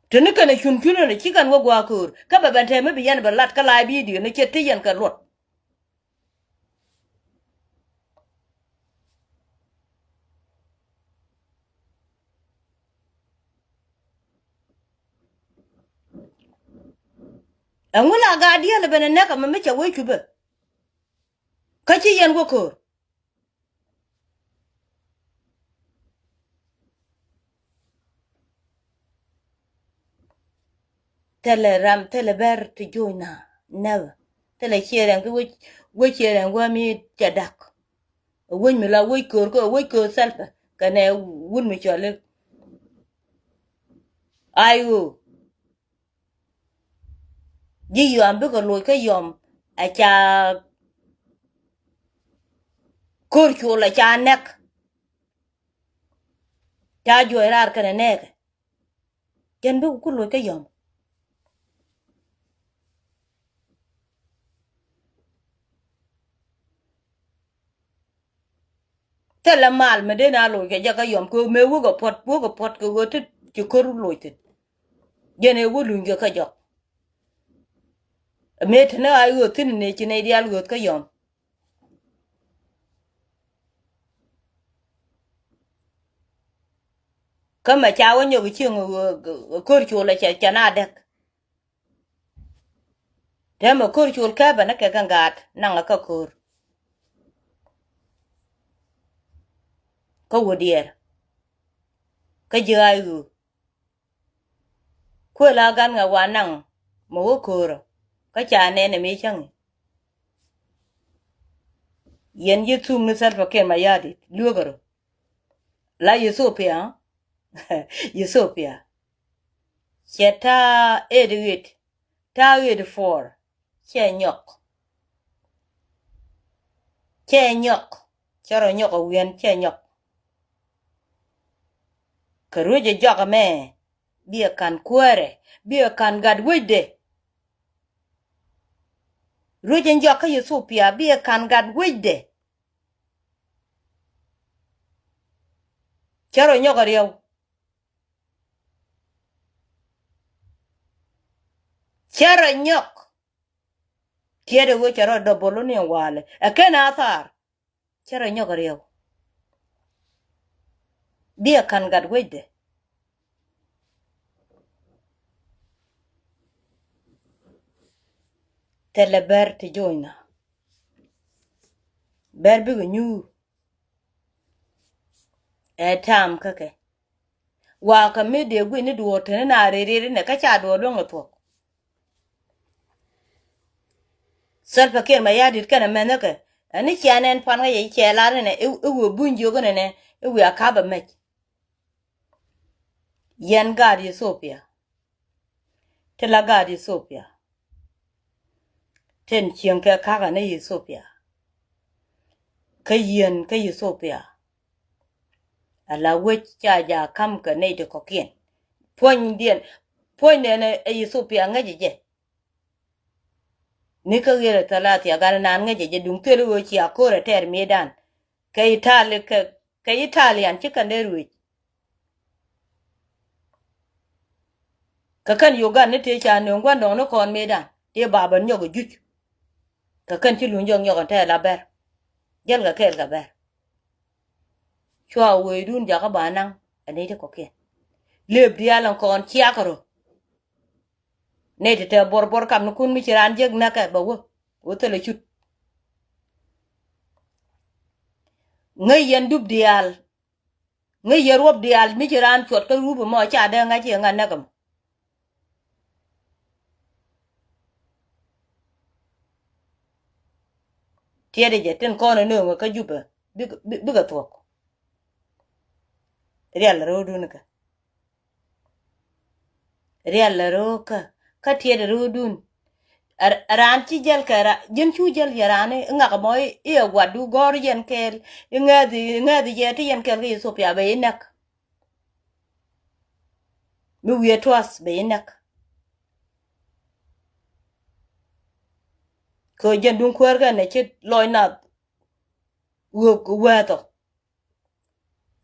Teni kɛn a cun cun ɛn a ci kɛn wä gua̱a̱k köör kä bɛ ben tɛmɛ bi yɛn bɛ lat kä la̱a̱c bidio ni cɛ ti yɛn kɛ luɔt. Ɛŋu la gaat diaal ɛ ben ɛ nɛk ɛmɛ mi cɛ wec cupɛ? Kä ci yɛn wä ko̱o̱r. Thilɛ ram, thilɛ bɛr ti joc na, never. Thilɛ ciɛ rɛŋ ti wec, wec ciɛ rɛŋ wä mi cɛ dak. Ɛ wec mi la wec ko̱o̱r kä, ɛ wec ko̱o̱r Salva kɛnɛ wut mi cɔl i̱ I O. Ji̱ yɔam bikɛ loc kä yɔm, a ca ko̱r col a ca nɛk. Ca juɔc raar kɛnɛ nɛɛkɛ. Jɛn bikɛ ku loc kä yɔm. Thilɛ mal mi den a loc kɛ jɛ kä yɔm kɛ ɣöö mëë wäkɛ puɔt, wäkɛ puɔt kɛ ɣöö ti ci ko̱r loc thi̱n. Jɛn ɛ wä luny kɛ kä jɔk. Mëë te ni ɣa̱c ɣööth thi̱n ni ci nɛy diaal ɣööth kä yɔm. Kä mɛ ca wä nyɔk cieŋ ɣöö ko̱r col a cɛ, cɛ na däk. Täämɛ ko̱r col kääpɛ ni kɛ kɛn gaat naŋ ɛ kä ko̱r. Kä wä diɛɛr. Kä ji̱ ɣa̱c ɣöö kuël a gan ŋɛ wa naŋ mɛ wä ko̱rä. Kä ca nɛn ɛ mi cäŋ i̱ yɛn ji̱ thuk ni Salva Kiir Mayardit lueekä rɔ. La Ethiopia. Ethiopia. Cɛ ta̱a̱ ëët ɣet, ta̱a̱ ɣet four. Cɛ nyɔk. Cɛ nyɔk. Cɛ rɔ nyɔk ɛ wi̱i̱n cɛ nyɔk. Kɛ ruec ɛ jɔak ɛmɛ biɛ ka̱n kuäärɛ, biɛ ka̱n gat wecdɛ. Ruec ɛ jɔak kä Ethiopia biɛ ka̱n gat wecdɛ. Cɛ rɔ nyɔk ɛ riɛw. Cɛ rɔ nyɔk. Tiɛt ɛ ɣöö cɛ rɔ dɔbol ni walɛ ɛ ken a thaar. Cɛ rɔ nyɔk riɛw. Biɛ ka̱n gat wecdɛ. Thilɛ bɛr ti joc na. Bɛr bikɛ nyuur. Ɛ tam kä kɛ. Wakä mi dee guic ni duɔ̱ɔ̱r teni na ri ri ri nɛ kä ca duɔ̱ɔ̱r luäŋ ɛ thuɔ̱k. Salva Kiir Mayardit kɛnɛ mɛnhä kɛ ɛn ni cia nɛn puan kä yɛ cɛ lar ni nɛ i̱, i̱ wi̱i̱ buny jiök ni nɛ i̱ wi̱i̱ a ka̱p ɛ mɛc. Yɛn gaat Ethiopia. Ti la gaat Ethiopia. Tin cieŋ kɛ kakä ni Ethiopia. Kä yieen kä Ethiopia. Ala wec ca ja ka̱m kɛ nɛy ti kɔ̱kiɛn. Puɔ̱nydiɛn, puɔ̱nydɛn ɛ Ethiopia ŋäcɛ jɛ. Ni kä ɣiɛl ɛ thalathia gan naan ŋäcɛ jɛ duŋ thil ɣöö cia ko̱r ɛ tɛɛr mëëdan. Kɛ Itali, kɛ, kɛ Italian ci kɛn dee ruëëc. Kɛ kɛn Uganda ni tëë ca nööŋ gua̱ndɔɔŋ ni kɔn mëëdan tëë ba ben nyɔk ɛ juc. Kɛ kɛn ci luny jɔk nyɔk ɛn tɛɛr la bɛr. Jäl kɛ kɛɛl kɛ bɛr. Cua wëëdun jakä ba naŋ ɛ nɛy ti kɔ̱kiɛn. Lëëp diaal ɛn kɔn ciakä rɔ. Nɛy ti tɛ buɔr buɔr kamnikun mi ci raan jek näkɛ bɛ wä wä thilɛ cut. Ŋäc yɛn dup diaal. Ŋäc yɛn ruɔp diaal mi ci raan cuɔt kä rup ɛmɔ ca dee ŋa̱c yɛ ŋa̱c näk ɛmɔ. Tiɛt jɛ tin kɔn ɛ nööŋä kä Jupɛ bikɛ, bikɛ thuɔ̱k. Rial rɔ̱dun kä. Rial la ro̱o̱kä kä tiɛt ro̱o̱dun. Raan ci jäl kɛ ra ji̱n cu jäl yɛ raan i̱ ŋak mɔ i̱ ɛ guatdu gɔ̱r yɛn kɛɛl i̱ ŋäthi, i̱ ŋäthi jɛ ti yɛn kɛɛl kä Ethiopia bɛ i̱ näk. Mi wiee tuath bɛ i̱ näk. Kɛ jɛn duŋ kuäär kɛn ɛ ci lɔc nath. Wek wääthɔ.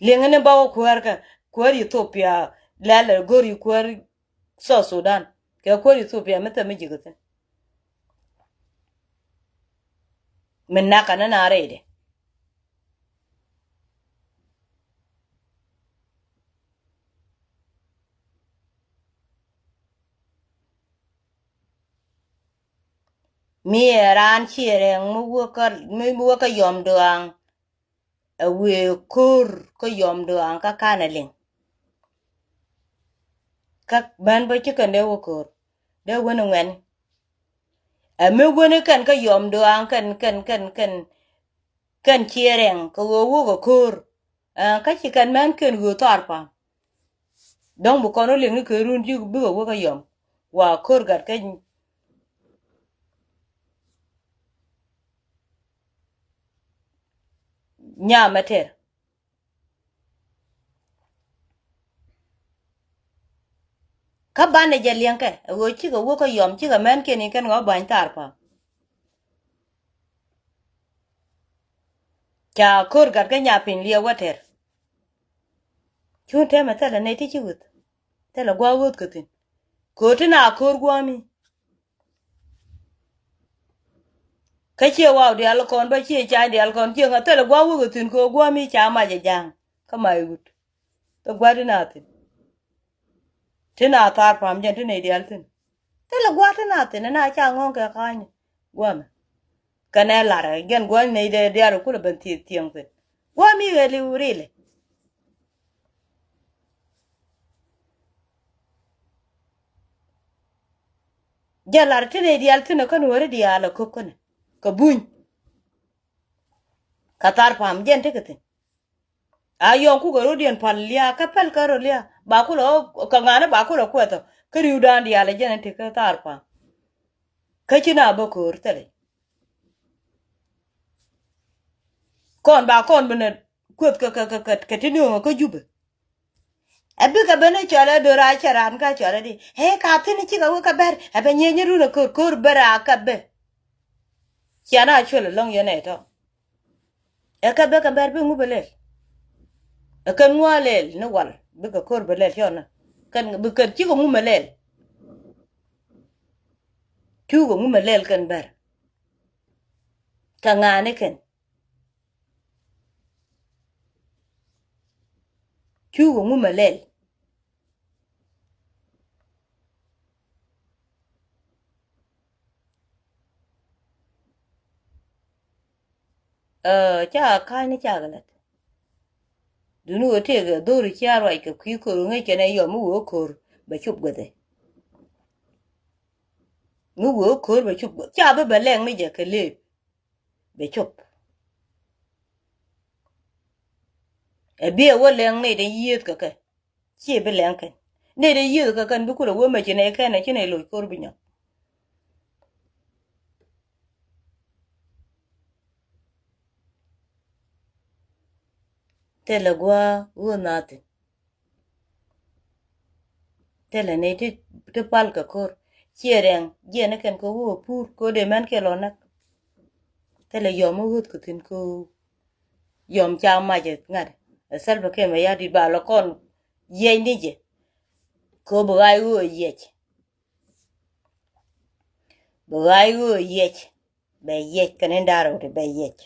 Liŋ ni ba wä kuäär kä kuäär Ethiopia lɛl ɛ go̱r yi kuäär South Sudan kɛ kuäär Ethiopia mi thɛ mi ji̱k thi̱n. Mi nakä ni na rɛydɛ. Mi ɛ raan ciɛ rɛŋ mi wä kä, mi wä kä yɔm duaŋ. Ɛ wëë ko̱r kä yɔm duaŋ kä ka̱n ɛ liŋ. Kä män bä ci kɛn dee wä ko̱r dee wä ni ŋuɛn. Ɛ mi wä ni kɛn kä yɔm duaŋ kɛn, kɛn, kɛn, kɛn, kɛn ciɛ rɛŋ kɛ ɣöö wä kɛ ko̱r. Ɛ, kä ci kɛn män kɛn ɣöö thar pam. Dɔ̱ŋ bi kɔn wä liŋ ni kɛ run ji̱ bikɛ wä kä yɔm. Wa ko̱r gat kä nyam ɛ tɛr. Kä banɛ jɛ liɛŋkɛ ɛ ɣöö cikɛ wä kä yɔm cikɛ män kiɛn i̱ kɛn ɣɔ̱ ba̱ny thar pam. Ca ko̱r gat kä nya piny liɛw wä tɛr. Cun tɛmɛ thilɛ nɛy ti ci ɣöth. Thilɛ gua̱a̱k ɣöth kä thi̱n. Ko̱r ti na ko̱r gua̱a̱mi. Kä ciɛ waw diaal kɔn bä ciɛ cany diaal kɔn ciɛ ŋa thilɛ gua̱a̱k wä kä thi̱n ko̱r gua̱a̱mi ca mac ɛ ja̱a̱ŋ. Kä mac wut. Thilɛ gua̱a̱k ti na thi̱n. Ti na thar pam jɛn ti nɛy diaal thi̱n. Thilɛ gua̱a̱k ti na thi̱n ɛ na ca ŋɔ̱ŋ kɛ ka̱a̱ny gua̱a̱mɛ. Kɛnɛ lar ɛ jɛn gua̱a̱ny nɛy dee diaal kulɛ ben thieth thieŋ thi̱n. Gua̱a̱mi ɣɛli rilɛ. Jɛ lar ti nɛy diaal thi̱n ɛ kä nuɔ̱ɔ̱ri diaal ɛ ko̱p känɛ kɛ buny. Kä thar pam jɛn tekɛ thi̱n. A yɔŋ kukɛ rot yɛn pal lia̱a̱ kä pɛl kä rot lia̱a̱ ba kulɛ ɣä kɛ ŋa̱ni ba kulɛ kuɛth ɔ kä ri̱wdan diaal ɛ jɛn ɛ tekɛ thar pam. Kä ci na bä ko̱o̱r thilɛ. Kɔn ba kɔn bi nɛ kueth kɛ, kɛ, kɛ, kɛ, kɛ ti nööŋä kä Jubɛ. Ɛ bikɛ ben ɛ cɔl ɛ do̱r a cɛ raan kä cɔl ɛ di. Ɛ ka thi̱n cikɛ wä kä bɛr ɛ bɛ nyieny run ɛ ko̱r ko̱r bɛ raa kä bɛ. Cian a cuɛl ɛlɔ̱ŋ yɛn ɛ tɔ. Ɛ kɛ bɛ kɛ bɛr bi ŋu bɛ lɛl. Ɛ kɛn ŋuä lɛl ni wal bikɛ ko̱r bɛ lɛl cɔl ni. Kɛn bikɛ cikɛ ŋu mɛ lɛl. Cukɛ ŋu mɛ lɛl kɛn bɛr. Kɛ ŋa̱a̱ni kɛn. Cukɛ ŋu mɛ lɛl. Ɛ, ca ka̱ny ni cakɛ lät. Duni wee tëëkɛ dho̱ri cia ruac kɛ kui̱ ko̱r ŋäc kɛn ɛ yɔm mi wee ko̱r bɛ cop guäthɛ. Mi wee ko̱r bɛ cop guäth ca bi bɛ lɛŋ ni jɛ kɛ lëëp. Bɛ cop. Ɛ bi ɛ wä lɛŋ ni dee yiëëth kɛ kɛ. Ci bi lɛŋ kɛn ni dee yiëëth kɛ kɛn bi kulɛ wä mɛ ci nɛ kɛn ɛ ci nɛ loc ko̱r bi nyɔk. Thilɛ gua̱a̱ wä nathin. Thilɛ ni ti, ti pal kɛ ko̱r. Ciɛ rɛŋ jiɛn ni kɛn kɛ wä pur ko̱r dee mɛn kɛ lɔ näk. Thilɛ yɔm wä ɣöth kɛ thi̱n ko̱r. Yɔm ca mac ɛ ŋa̱t ɛ thɛl bɛ kɛmɛ ya dit ba lɔ kɔn yiɛc ni jɛ. Ko̱r bi ɣa̱c ɣöö yiɛc. Bɛ ɣaac ɣöö yiɛc, bɛ yiɛc kɛn in da̱rɛ wut bɛ yiɛc.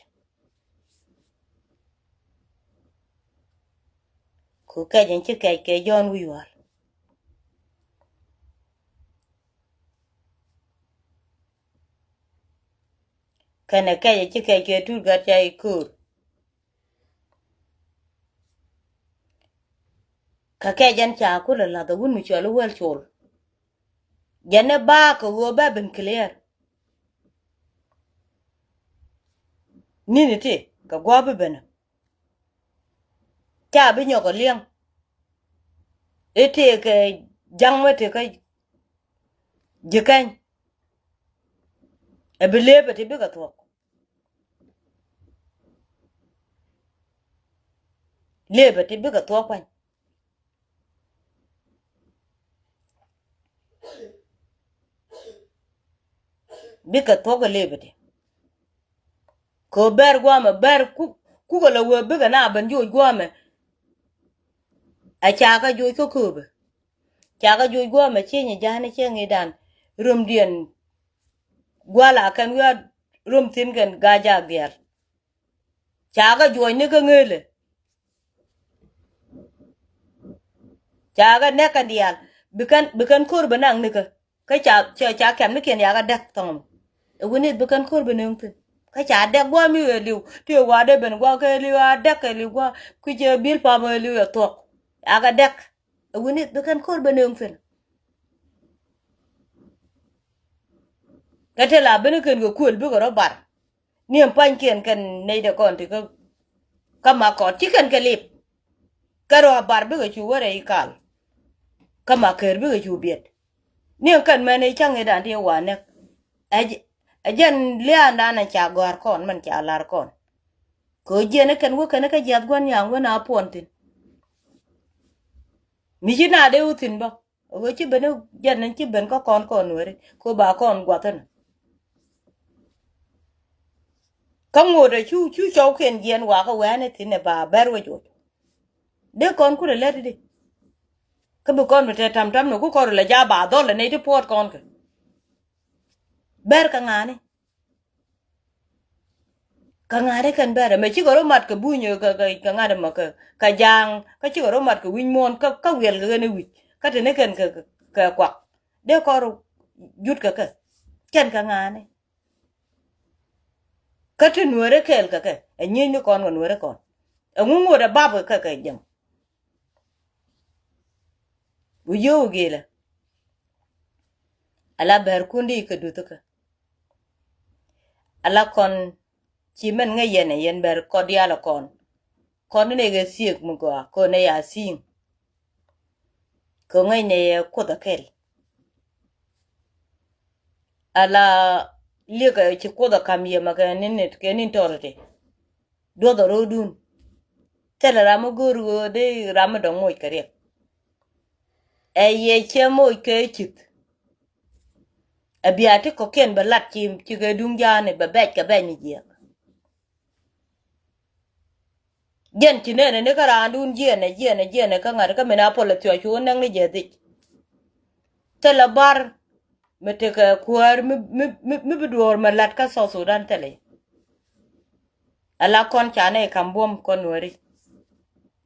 Ku kɛc in ci kɛc kɛ Jɔ̱ɔ̱n wi̱i̱ wa̱a̱l. Kɛnɛ kɛc in ci kɛc kɛ Tut Gat ca i̱ köör. Kä kɛ jɛn ca kulɛ lath ɛ wut mi cɔl i̱ Wäl Col. Jɛn ɛ ba̱a̱ kɛ ɣöö bɛ ben clear. Ni̱ni ti kɛ gua̱a̱p i̱ ben ɛ ca bi nyɔk ɛ liɛŋ. I̱ tëëkɛ ja̱ŋ mi tëëkɛ ji̱ kɛny. Ɛ bi lëëpɛ ti bikɛ thuɔ̱k. Lëëpɛ ti bikɛ thuɔ̱k kuany. Bikɛ thuɔ̱k ɛ lëëpɛ ti. Kɛ bɛr guamɛ bɛr kuk kukɛ lɛ wee bikɛ na ben joc guamɛ. Ɛ ca kɛ joc kä kööbɛ. Ca kɛ joc guamɛ cieny ɛ ja̱a̱n ɛ cieny i̱dan. Römdiɛn gua̱l a kɛn wi̱i̱ a röm thi̱n kɛn ga̱a̱c jaak diaal. Ca kɛ juɔcni kä ŋeelɛ. Ca kɛ nɛk kɛn diaal bi kɛn bi kɛn ko̱r bɛ naŋ nikä. Kä ca ca ca kɛm ni kiɛn yakɛ däk thɔŋ mɔ. Ɛ wi̱n i̱th bi kɛn ko̱r bi nööŋ thi̱n. Kä ca dɛk gua̱a̱ mi ɣɛ li̱w ti ɣɔw a dee ben gua̱a̱ kɛ li̱w a dɛk kɛ li̱w gua̱a̱ kui̱c ɛ bil pam ɣɛ li̱w ɛ thuɔ̱k. Akɛ dɛk. Ɛ wi̱n i̱th bi kɛn ko̱r bi nööŋ thi̱n. Kä te la ben kɛn kɛ kuël bikɛ rɔ bar. Ni ɛn pa̱nykiɛn kɛn nɛy dee kɔn ti kä kä ma kɔn ci kɛn kɛ lip. Kɛ rɔ a bar bikɛ cu wä rɛy kal. Kä ma ker bikɛ cu biɛt. Ni ɛn kɛn mɛn i̱ ca̱ŋ i̱ dan ti wa nɛk. Ɛ j- ɛ jɛn liaandan ɛn ca gɔ̱a̱r kɔn mɛn ca la̱r kɔn. Kɛ ɣöö jiɛn i̱ kɛn wä kɛn i̱ kä jiath gua̱n nyaŋ wä na puɔn thi̱n. Mi ci na dee wä thi̱n bä. Ɣöö ci ben jɛn ni ci ben kä kɔn kɔn weri ko ba kɔn guathä ni. Kä ŋot ɛ cu cu cɔwkiɛn jiɛn wakä wɛni thi̱n ɛ ba bɛr wec wec. Dee kɔn kurɛ lät di. Kä bi kɔn bi te tam tam ni ku kɔn ri lɛ ja ba dhɔl ɛ nɛy ti puɔt kɔn kɛ. Bɛr kɛ ŋa̱ni. Kä ŋa̱t ikɛn bɛ̈rɛ mɛ cikɛ rɔ mat kɛ buny kɛ, kɛ, kɛ ŋa̱t ɛmɔ kɛ, kɛ ja̱a̱ŋ kä cikɛ rɔ mat kɛ wi̱c muɔ̱ɔ̱n kä, kä wiɛl kɛ ɣän i̱ wi̱c. Kä teni kɛn kɛ, kɛ, kɛ kuak dee kɔr jut kɛ kɛ. Kɛn kɛ ŋa̱a̱ni. Kä ti nueeri kɛɛl kɛ kɛ ɛ nyiecni kɔn kɛ nueeri kɔn. Ɛŋu ŋot ɛ bap kɛ kɛ, kɛ jɛm. Wi̱c yio̱w gilɛ. Ala bɛr kundi kɛ duth kä. Ala kɔn ci mɛn ŋäc yɛn ɛ yɛn bɛr kɔt diaal ɛ kɔn. Kɔn ni nɛ kɛ thiek mi gɔaa kɔn nɛ ya thi̱i̱ŋ. Kɛ ŋäc nɛ yɛ kuoth ɛ kɛl. Ala liek ɛ ci kuoth ɛ kam yɛ mɛ kɛ ni nit kɛ ni tɔr ti. Duɔth ɛ ro̱o̱dun. Thilɛ ram mi go̱o̱r ɣöö dee ram mi dɔ̱ŋ moc kɛ riɛk. Ɛ yɛ cɛ moc kɛ cith. Ɛ bia ti kɔ̱kiɛn bɛ lat ci, ci kɛ duŋ ja̱a̱ni bɛ bɛc kɛ bɛc ni jiɛk. Jiɛn ci nɛnɛ ni kä raandun jiɛnɛ, jiɛnɛ, jiɛnɛ kä ŋa̱t kä min a pɔl ɛ thiɔc cu wä nɛŋ ni jɛ dhic. Thilɛ bar mi tekɛ kuäär mi, mi, mi, mi bi duɔɔr mi lat kä South Sudan thilɛ. Ala kɔn ca nɛ kam buɔ̱m kɔn nuɛri.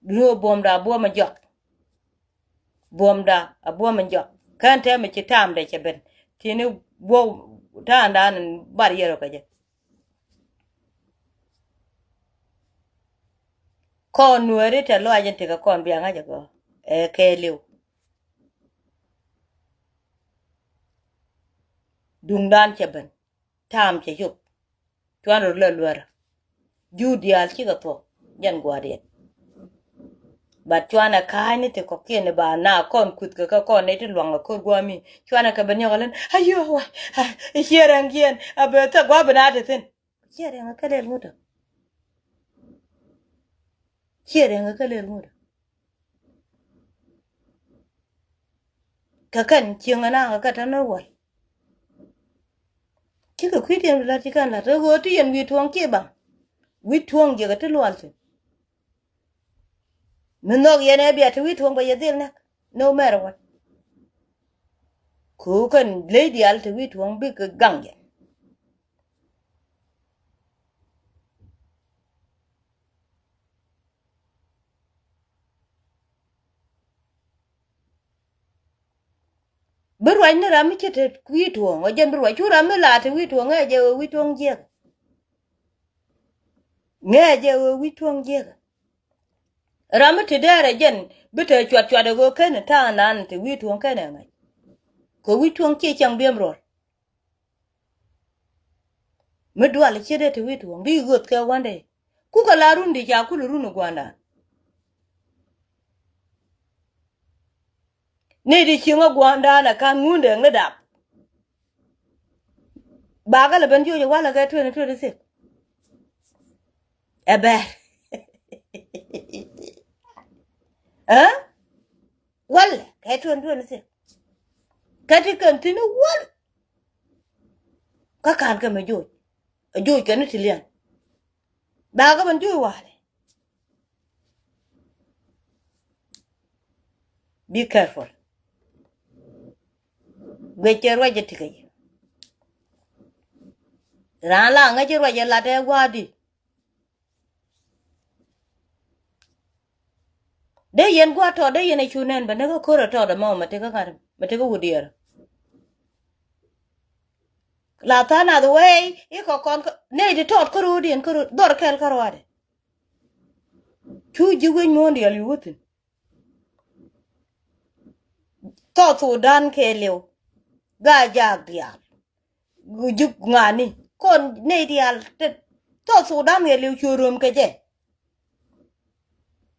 Duŋni wä buɔ̱mda buɔ̱m ɛ jɔak. Buɔ̱mda a buɔ̱m in jɔak kɛn tɛmɛ ci ta̱a̱mdɛ cɛ ben. Tini buɔ̱m ta̱a̱ndan in bar yɛr ɔ kɛ jɛ. Kɔn nuɛɛri tɛ lɔac in tekɛ kɔn bia ŋa̱c ɛ gɔɔ ɛ kɛɛliw. Duŋdan cɛ ben. Ta̱a̱m cɛ cop. Cuan rɔ lɛ luɛrä. Jur diaal cikɛ thuɔ̱k jɛn gua̱a̱r yɛn. But cuanɛ ka̱a̱cni ti kɔ̱kiɛn i̱ ba na kɔn kuth kɛ kä kɔn nɛy ti luaŋ ɛ ko̱r gua̱a̱mi. Cuanɛ kɛ ben nyɔk ɛ län ayö wa. I̱ ciɛ rɛŋ kiɛn a bɛ thɛ gua̱a̱ bi na ti thi̱n. Ciɛ rɛŋ ɛ kɛ lɛl ŋut ɔ. Ciɛ rɛŋ ɛ kɛ lɛl ŋut ɔ. Kɛ kɛn cieŋ ɛn aŋ kɛ kɛ tän ni wal. Cikɛ kui̱diɛn bi la̱t ci kɛn la̱t ɛ ɣöö ti yɛn wi̱i̱ tuɔ̱ɔ̱ŋ ci baŋ. Wi̱i̱ tuɔ̱ɔ̱ŋ jiɛkɛ ti lual thi̱n. Mi nhɔk yɛn ɛ bia ti wi̱i̱ tuɔ̱ɔ̱ŋ bɛ yɛ dhil nɛk. No matter what. Ko̱o̱k kɛn ley diaal ti wi̱i̱ tuɔ̱ɔ̱ŋ bikɛ gaŋ yɛn. Bi ruac ni ram mi ci te wi̱i̱ tuɔ̱ɔ̱ŋ ɔ jɛn bi ruac cu ram mi la te wi̱i̱ tuɔ̱ɔ̱ŋ ŋɛ jɛ ɣöö wi̱i̱ tuɔ̱ɔ̱ŋ jiɛk. Ŋɛ jɛ ɣöö wi̱i̱ tuɔ̱ɔ̱ŋ jiɛk. Ram mi te dɛɛrɛ jɛn bi te cuat cuat ɛ ɣöö ken ta̱a̱ŋ nan te wi̱i̱ tuɔ̱ɔ̱ŋ ken ɛ ŋa̱c. Kɛ wi̱i̱ tuɔ̱ɔ̱ŋ ci cäŋ biɛm ruɔl. Mi dual ciet dee ti wi̱i̱ tuɔ̱ɔ̱ŋ bi ɣöth kɛ wändɛ. Kukɛ la run di ca kul run gua̱ndan. Ni di cieŋä gua̱ndan ɛ ka̱n ŋundɛ ŋi dap. Bakä lɛ ben jiöc ɛ walɛ kɛ twenty twenty six. Ɛ bɛr. Ɛ walɛ kɛ twenty twenty six. Kä ti kɛn thi̱n wal. Kä ka̱n kɛ mɛ joc ɛ joc kɛn ni ti lian. Ba kä ben joc walɛ. Be careful. Guic cɛ ruac jɛ tikä yi. Raan la ŋäc ci ruac jɛ lat ɛ gua̱a̱di. Dee yɛn gua̱a̱t tɔt dee yɛn a cu nɛn bɛ näk kä ko̱r a tɔt a mɔ mɛ tekä ŋa̱t mɛ tekä wut diɛɛr. La tha̱a̱ŋ nath wee i̱ kɛ kɔn nɛy ti tɔt kä ro̱o̱diɛn kä ro̱o̱d dhɔr kɛl kä ruaadɛ. Cu ji̱ wec muɔ̱ɔ̱n diaal yuk wä thi̱n. Thɔɔk Thudan kɛɛliw. Gaa jaak diaal. Ji̱ ŋa̱ni kɔn nɛy diaal te thɔɔk Thudan kɛɛliw cuɛ röm kɛ jɛ.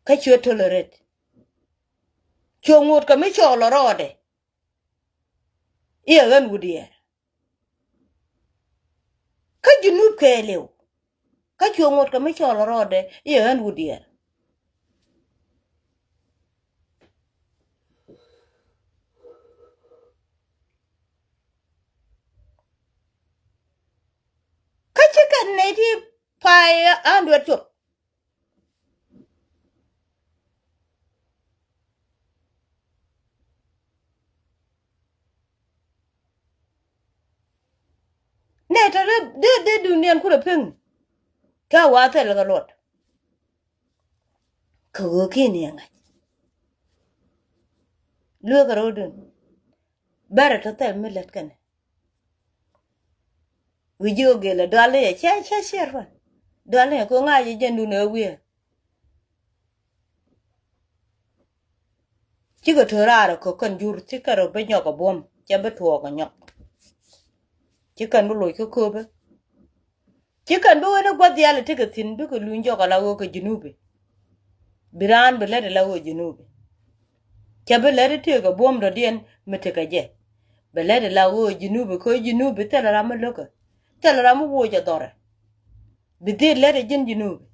Kä cuɛ tolerate. Cuɛ ŋot kɛ mi cɔɔl ɔ rɔɔdɛ. I̱ ɛ ɣän wut diɛɛr. Kä Junub kɛɛliw. Kä cuɛ ŋot kɛ mi cɔɔl rɔɔdɛ i̱ ɛ ɣän wut diɛɛr. Kä ci kɛn nɛy ti pay an duet cop. Nɛ tɔ dee dee dee duniɛn kulɛ piŋ. Kä wa thil kɛ luɔt. Kɛ ɣöö ki̱n yɛ ŋa̱c. Lueekɛ ro̱o̱dun. Bɛrɛ tɔ thil mi lät kɛnɛ. Wi̱i̱ ji̱ ɣä gel ɛ dualni yɛ cɛ cɛ ciɛr pän. Dualni yɛ ko̱ ŋa̱c yɛ jɛn dun ɛ wi̱i̱. Cikɛ to̱ raar ɛ ko̱k kɛn jur cikɛ rɔ bi nyɔk ɛ buɔ̱m cɛ bi tuɔɔk ɛ nyɔk. Cikɛ kɛn bi loc kä köpɛ. Ci kɛn bi wen i̱ gua̱th diaal i̱ tekɛ thi̱n bikɛ luny jɔk ala ɣöö kɛ Junubi. Bi raan bi lät ala ɣöö Junubi. Cɛ bi lät i̱ tëëkɛ buɔ̱m dɔ̱diɛn mi tekɛ jɛ. Bi lät ala ɣöö Junubi kä Junubi thilɛ ram mi lo̱kä. Thilɛ ram mi woc ɛ dhɔrɛ. Bi dhil lät ɛ ji̱n Junubi.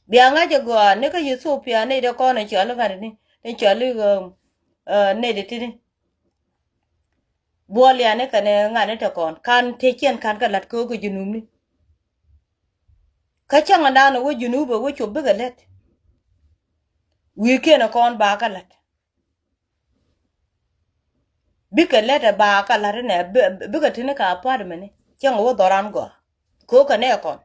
Bia ŋa̱c ɛ gɔaa ni kä Ethiopia ni dee kɔn ɛ cɔal i̱ ŋa̱t ni ni cɔal i̱ ɛ nɛy di tini. Buɔl yani kɛnɛ ŋa̱ni te kɔn kan tëë ciɛn kan kɛ la̱t kɛ wä kɛ Junubni. Kä cäŋ ɛn da̱a̱n ɛ wä Junub ɛ wä cop bikɛ lät. Wi̱i̱kiɛn ɛ kɔn ba kɛ la̱t. Bikɛ lät ɛ ba kɛ la̱t inɛ bikɛ tini kɛ apartment ni cäŋ ɛ wä dhɔran gɔaa. Kɛ wä kɛ nɛ kɔn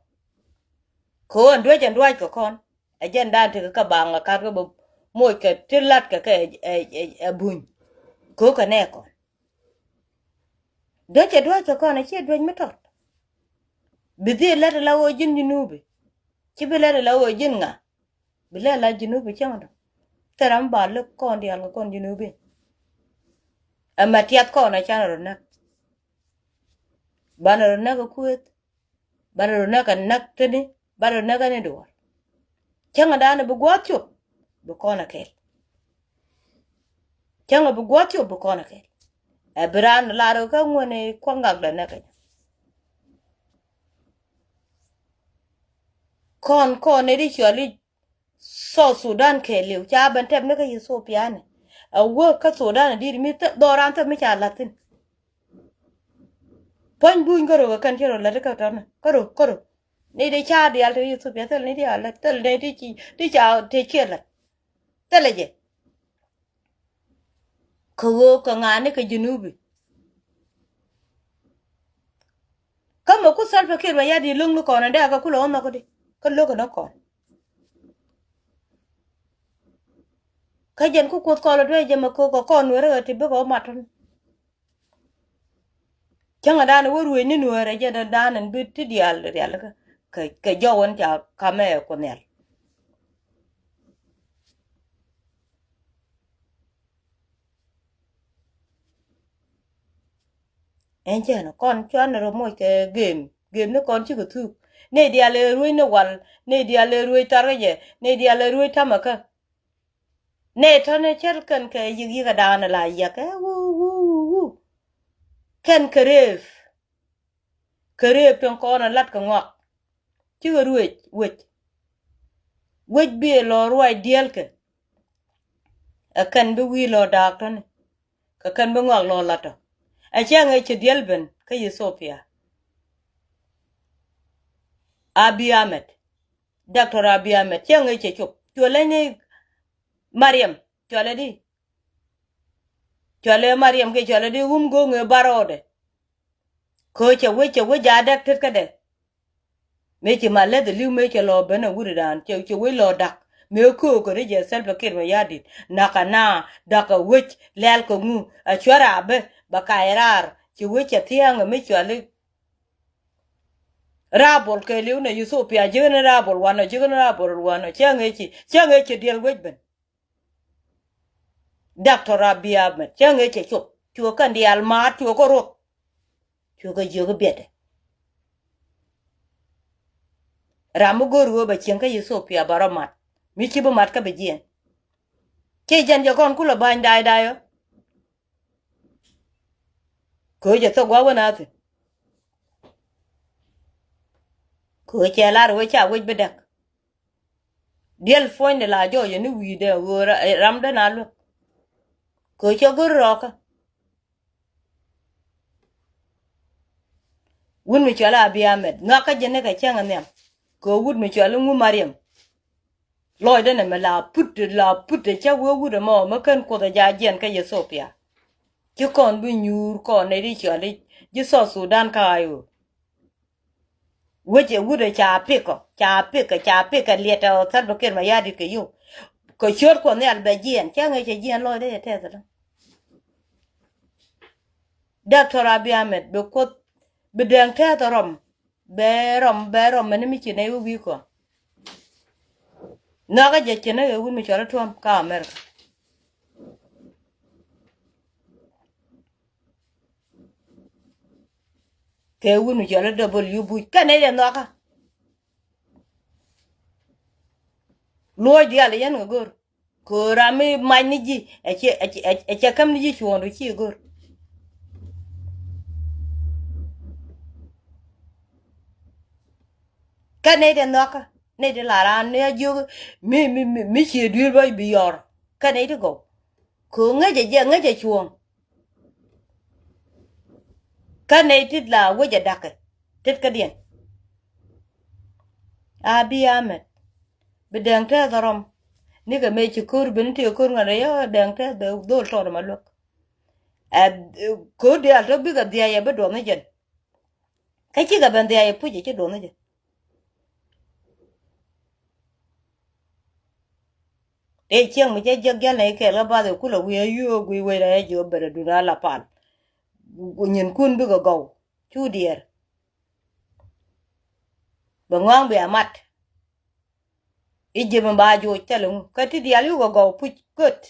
kɛ wä ɛn duec ɛn duac kɛ kɔn. Ɛ jɛn dan tekɛ kä baŋ ɛ kat kä bä moc kɛ ti lat kɛ kɛ ɛ buny. Ko̱kɛ nɛ kɔn. Duec ɛ duec kɛ kɔn ɛ ciɛ duec mi tɔt. Bi dhil lat ɛ la ɣöö ji̱n Junubi. Ci bi lat ɛ la ɣöö ji̱n ŋa. Bi lat ɛ la Junubi cäŋ dɔ. Thil ram ba lek kɔn diaal kɛ kɔn Junubi. Ɛmɛ tiath kɔn ɛ canɛ rɔ näk. Banɛ rɔ näk ɛ kueth. Banɛ rɔ näk ɛ näk tini banɛ rɔ näk ɛ ni duɔ̱ɔ̱r. Cäŋɛ da̱a̱n ɛ bi gua̱a̱th cop bi kɔn ɛ kɛl. Cäŋɛ bi gua̱a̱th cop bi kɔn ɛ kɛl. Ɛ bi raan lar ɛ kä ŋuäni kua̱ŋ ŋak dɛ näk ɛ. Kɔn kɔn ni di cɔal i̱ South Sudan kɛɛliw ca ben tɛp ni kä Ethiopia ni. Ɛ wä kä Sudan di̱t mi dhɔran thäp mi ca la̱thin. Puɔ̱ny buny kärö kɛ kɛn cä rɔ lät kä tɔ̱nä kärö kärö. Ni di ca diaal te Ethiopia thil ni di a lät thil ni di ci di ca te ciɛ lät. Thilɛ jɛ. Kä ɣöö kä ŋa̱a̱ni kä Junubi. Kä mɛ ku Salva Kiir Mayardit lo̱ŋ ni kɔn ɛn dee kä kulɛ ɣɔn nhɔk di kä lo̱k ɛn kɔn. Kä jɛn ku kuoth kɔn lɔ duee jɛ mɛ köök kɛ kɔn nueerä ɣä ti bikɛ ɣä mat tɔn. Cäŋɛ dan wä ruëëc ni nuäärä jɛ dan dan bi ti diaal rial kä kɛ jɔw wän ca kamɛ ku nhial. Ɛn cɛn kɔn cuan rɔ moc kɛ gem gem ni kɔn cikɛ thuk. Ni diaal ɛ ruëëc ni wal ni diaal ɛ ruëëc tharkɛ jɛ ni diaal ɛ ruëëc tamɛ kä. Nɛ tɔ̱nɛ cär kɛn kɛ yi̱k yi̱k ɛ da̱a̱n ɛ la yiɛk ɛ wu wu wu wu. Kɛn kɛ reep kɛ reep tin kɔn ɛ lat kɛ ŋɔak. Cikɛ ruec wec wec bi ɛ lɔ ruac diɛlkɛ. Ɛ kɛn bi wi̱i̱ lɔ da̱a̱k tɔ̱ni kɛ kɛn bi ŋɔak lɔ lat tɔ. Ɛ cɛ ŋɛ cɛ diɛl ben kä Ethiopia. Abiy Ahmed. Doctor Abiy Ahmed cɛ ŋɛ cɛ cop cuɔ leny ni Mariam cualɛ di. Cualɛ Mariam kɛ cualɛ di wum go̱o̱ŋ ɛ barɔɔdɛ. Kɛ cɛ wec cɛ wec a dɛk tet kädɛ. Mëë ci ma leth li̱w mëë cɛ lɔ ben ɛ wut dan cɛ wec lɔ dak. Mëë köökɛ ni jɛ Salva Kiir Mayardit, nakä na, dakä wec, lɛl kɛ ŋu, a cuɛ raabä bɛ kac raar. Ci wec cɛ thia̱a̱ŋ mi cuali rabol kɛ liw nɛ Ethiopia, ji̱ ɣän rabol wanɔ, ji̱ ɣän rabol wanɔ, cä ŋee ci, cä ŋee ci diɛl wec ben. Doctor Abiy Ahmed, cä ŋee cɛ cop, cuɛ kɛn diaal maat, cuɛ kɛ ruɔk. Cuɛ kɛ jiök i̱ biɛtɛ. Ram mi go̱o̱r ɣöö bɛ cieŋ kä Ethiopia bɛ rɔ mat. Mi ci bi mat kä bi jiɛn. Ci jɛn jɛ kɔn kulɛ ba̱ny da̱a̱y da̱a̱y ɔ. Kɛ ɣöö jɛ thok gua̱a̱ wän a thi̱n. Kɛ ɣöö cɛ lar wee ca wec bi däk. Diɛl puɔ̱nydɛ la jɔɔcɛ ni wi̱i̱dɛ ɣöö ra-, ramdɛ na luäk. Kɛ ɣöö cɛ go̱r rɔɔkä. Wut mi cɔal Abiy Ahmed, nhɔakä jɛ ni kɛ cäŋ nhiam. Kɛ wut mi cɔal iŋu Mariam. Lɔcdä nɛmɛ la put, la put cä wee wut ɛmɔ mi kän Kuoth ɛ ja jiɛn kä Ethiopia. Ci kɔn bi nyuur kɔn nɛy ti cɔal i̱ ji̱ South Sudan kä Ayo. Wec ɛ wut ɛ ca pikɔ, ca pikɔ, ca pikɔ liɛt ɛ Salva Kiir Mayardit kɛ yio̱w. Kɛ ciöt Kuɔth Nhial bɛ jiɛn, cä ŋäc cɛ jiɛn lɔcdä cɛ tɛth ɛlɔ. Doctor Abiy Ahmed, bi Kuoth, bi dɛŋ tɛth ɛ rɔm, bɛ rɔm, bɛ rɔm mɛni mi ci nɛy wä wi̱i̱ kɔ. Nhɔakä jɛ ci nɛy ɛ wut mi cɔl i̱ Trump kä America. Kɛ wut mi cɔl i̱ W Bush. Kɛn nɛy dee nhɔakä. Luɔc diaal yɛn kɛ go̱r. Kɛ ɣöö ram mi mac ni ji̱, ɛ cɛ, ɛ cɛ, ɛ cɛ käm ni ji̱ cuɔ̱ɔ̱ŋdu ci go̱r. Kä nɛy dee nhɔakä, nɛy dee la raan ni a jiök mi, mi, mi, mi cië dui̱r bä bi yɔr. Kä nɛy ti gɔw. Kɛ ɣöö ŋäcɛ jɛ, ŋäcɛ cuɔ̱ɔ̱ŋ. Kä nɛy tit la wec ɛ da̱kɛ tet kädiɛn. Abiy Ahmed, bi dɛŋ tɛth ɛ rɔm. Nikɛ mëë ci ko̱r ben ti ko̱r ŋa̱n rɛy ɛ dɛŋ tɛth bɛ dhol tɔɔt ɛmɛ luäk. Ɛ ko̱r diaal tɔ bikɛ dhiac ɛ bi duɔth ni jɛn. Kä cikɛ ben dhiac ɛ puc ɛ ci duɔth ni jɛn. Tëë cieŋ mi cä jiäk jäl nɛy kɛɛl kä bath ɛ kulɛ wi̱i̱ ɛ yio̱o̱k wi̱i̱ wec rɛy ɛ jiök ben ɛ duŋ a la pal. Nyinkun bikɛ gɔw cu diɛɛr. Bɛ ŋɔaŋ bia mat. Egypt in ba joc thilɛ ŋu kä ti diaal yukɛ gɔw puc köt.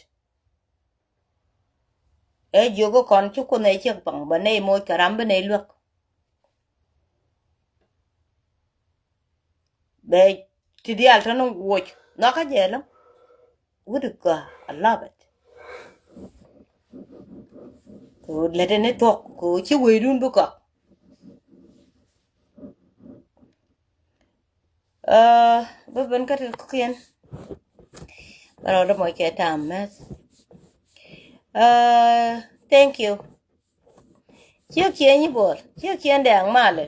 Ɛ jiök kä kɔn ci Kuoth nɛy ciek paŋ bɛ nɛy moc kɛ ram bi nɛy luäk. Bɛ ti diaal tɔ̱ ni woc nhɔakä jɛ lɔ. Wut kä, I love it. Kɛ ɣöö lätdɛ ni thuɔ̱k kɛ ɣöö ci wecdun bi kɔak. Aa, bä ben kä ti kɔ̱kiɛn. Bä rɔɔdä mɔc kɛ tam mɛth. Aa, thank you. Ciek ciɛ nyi buɔl, ciek ciɛ dɛŋ malɛ.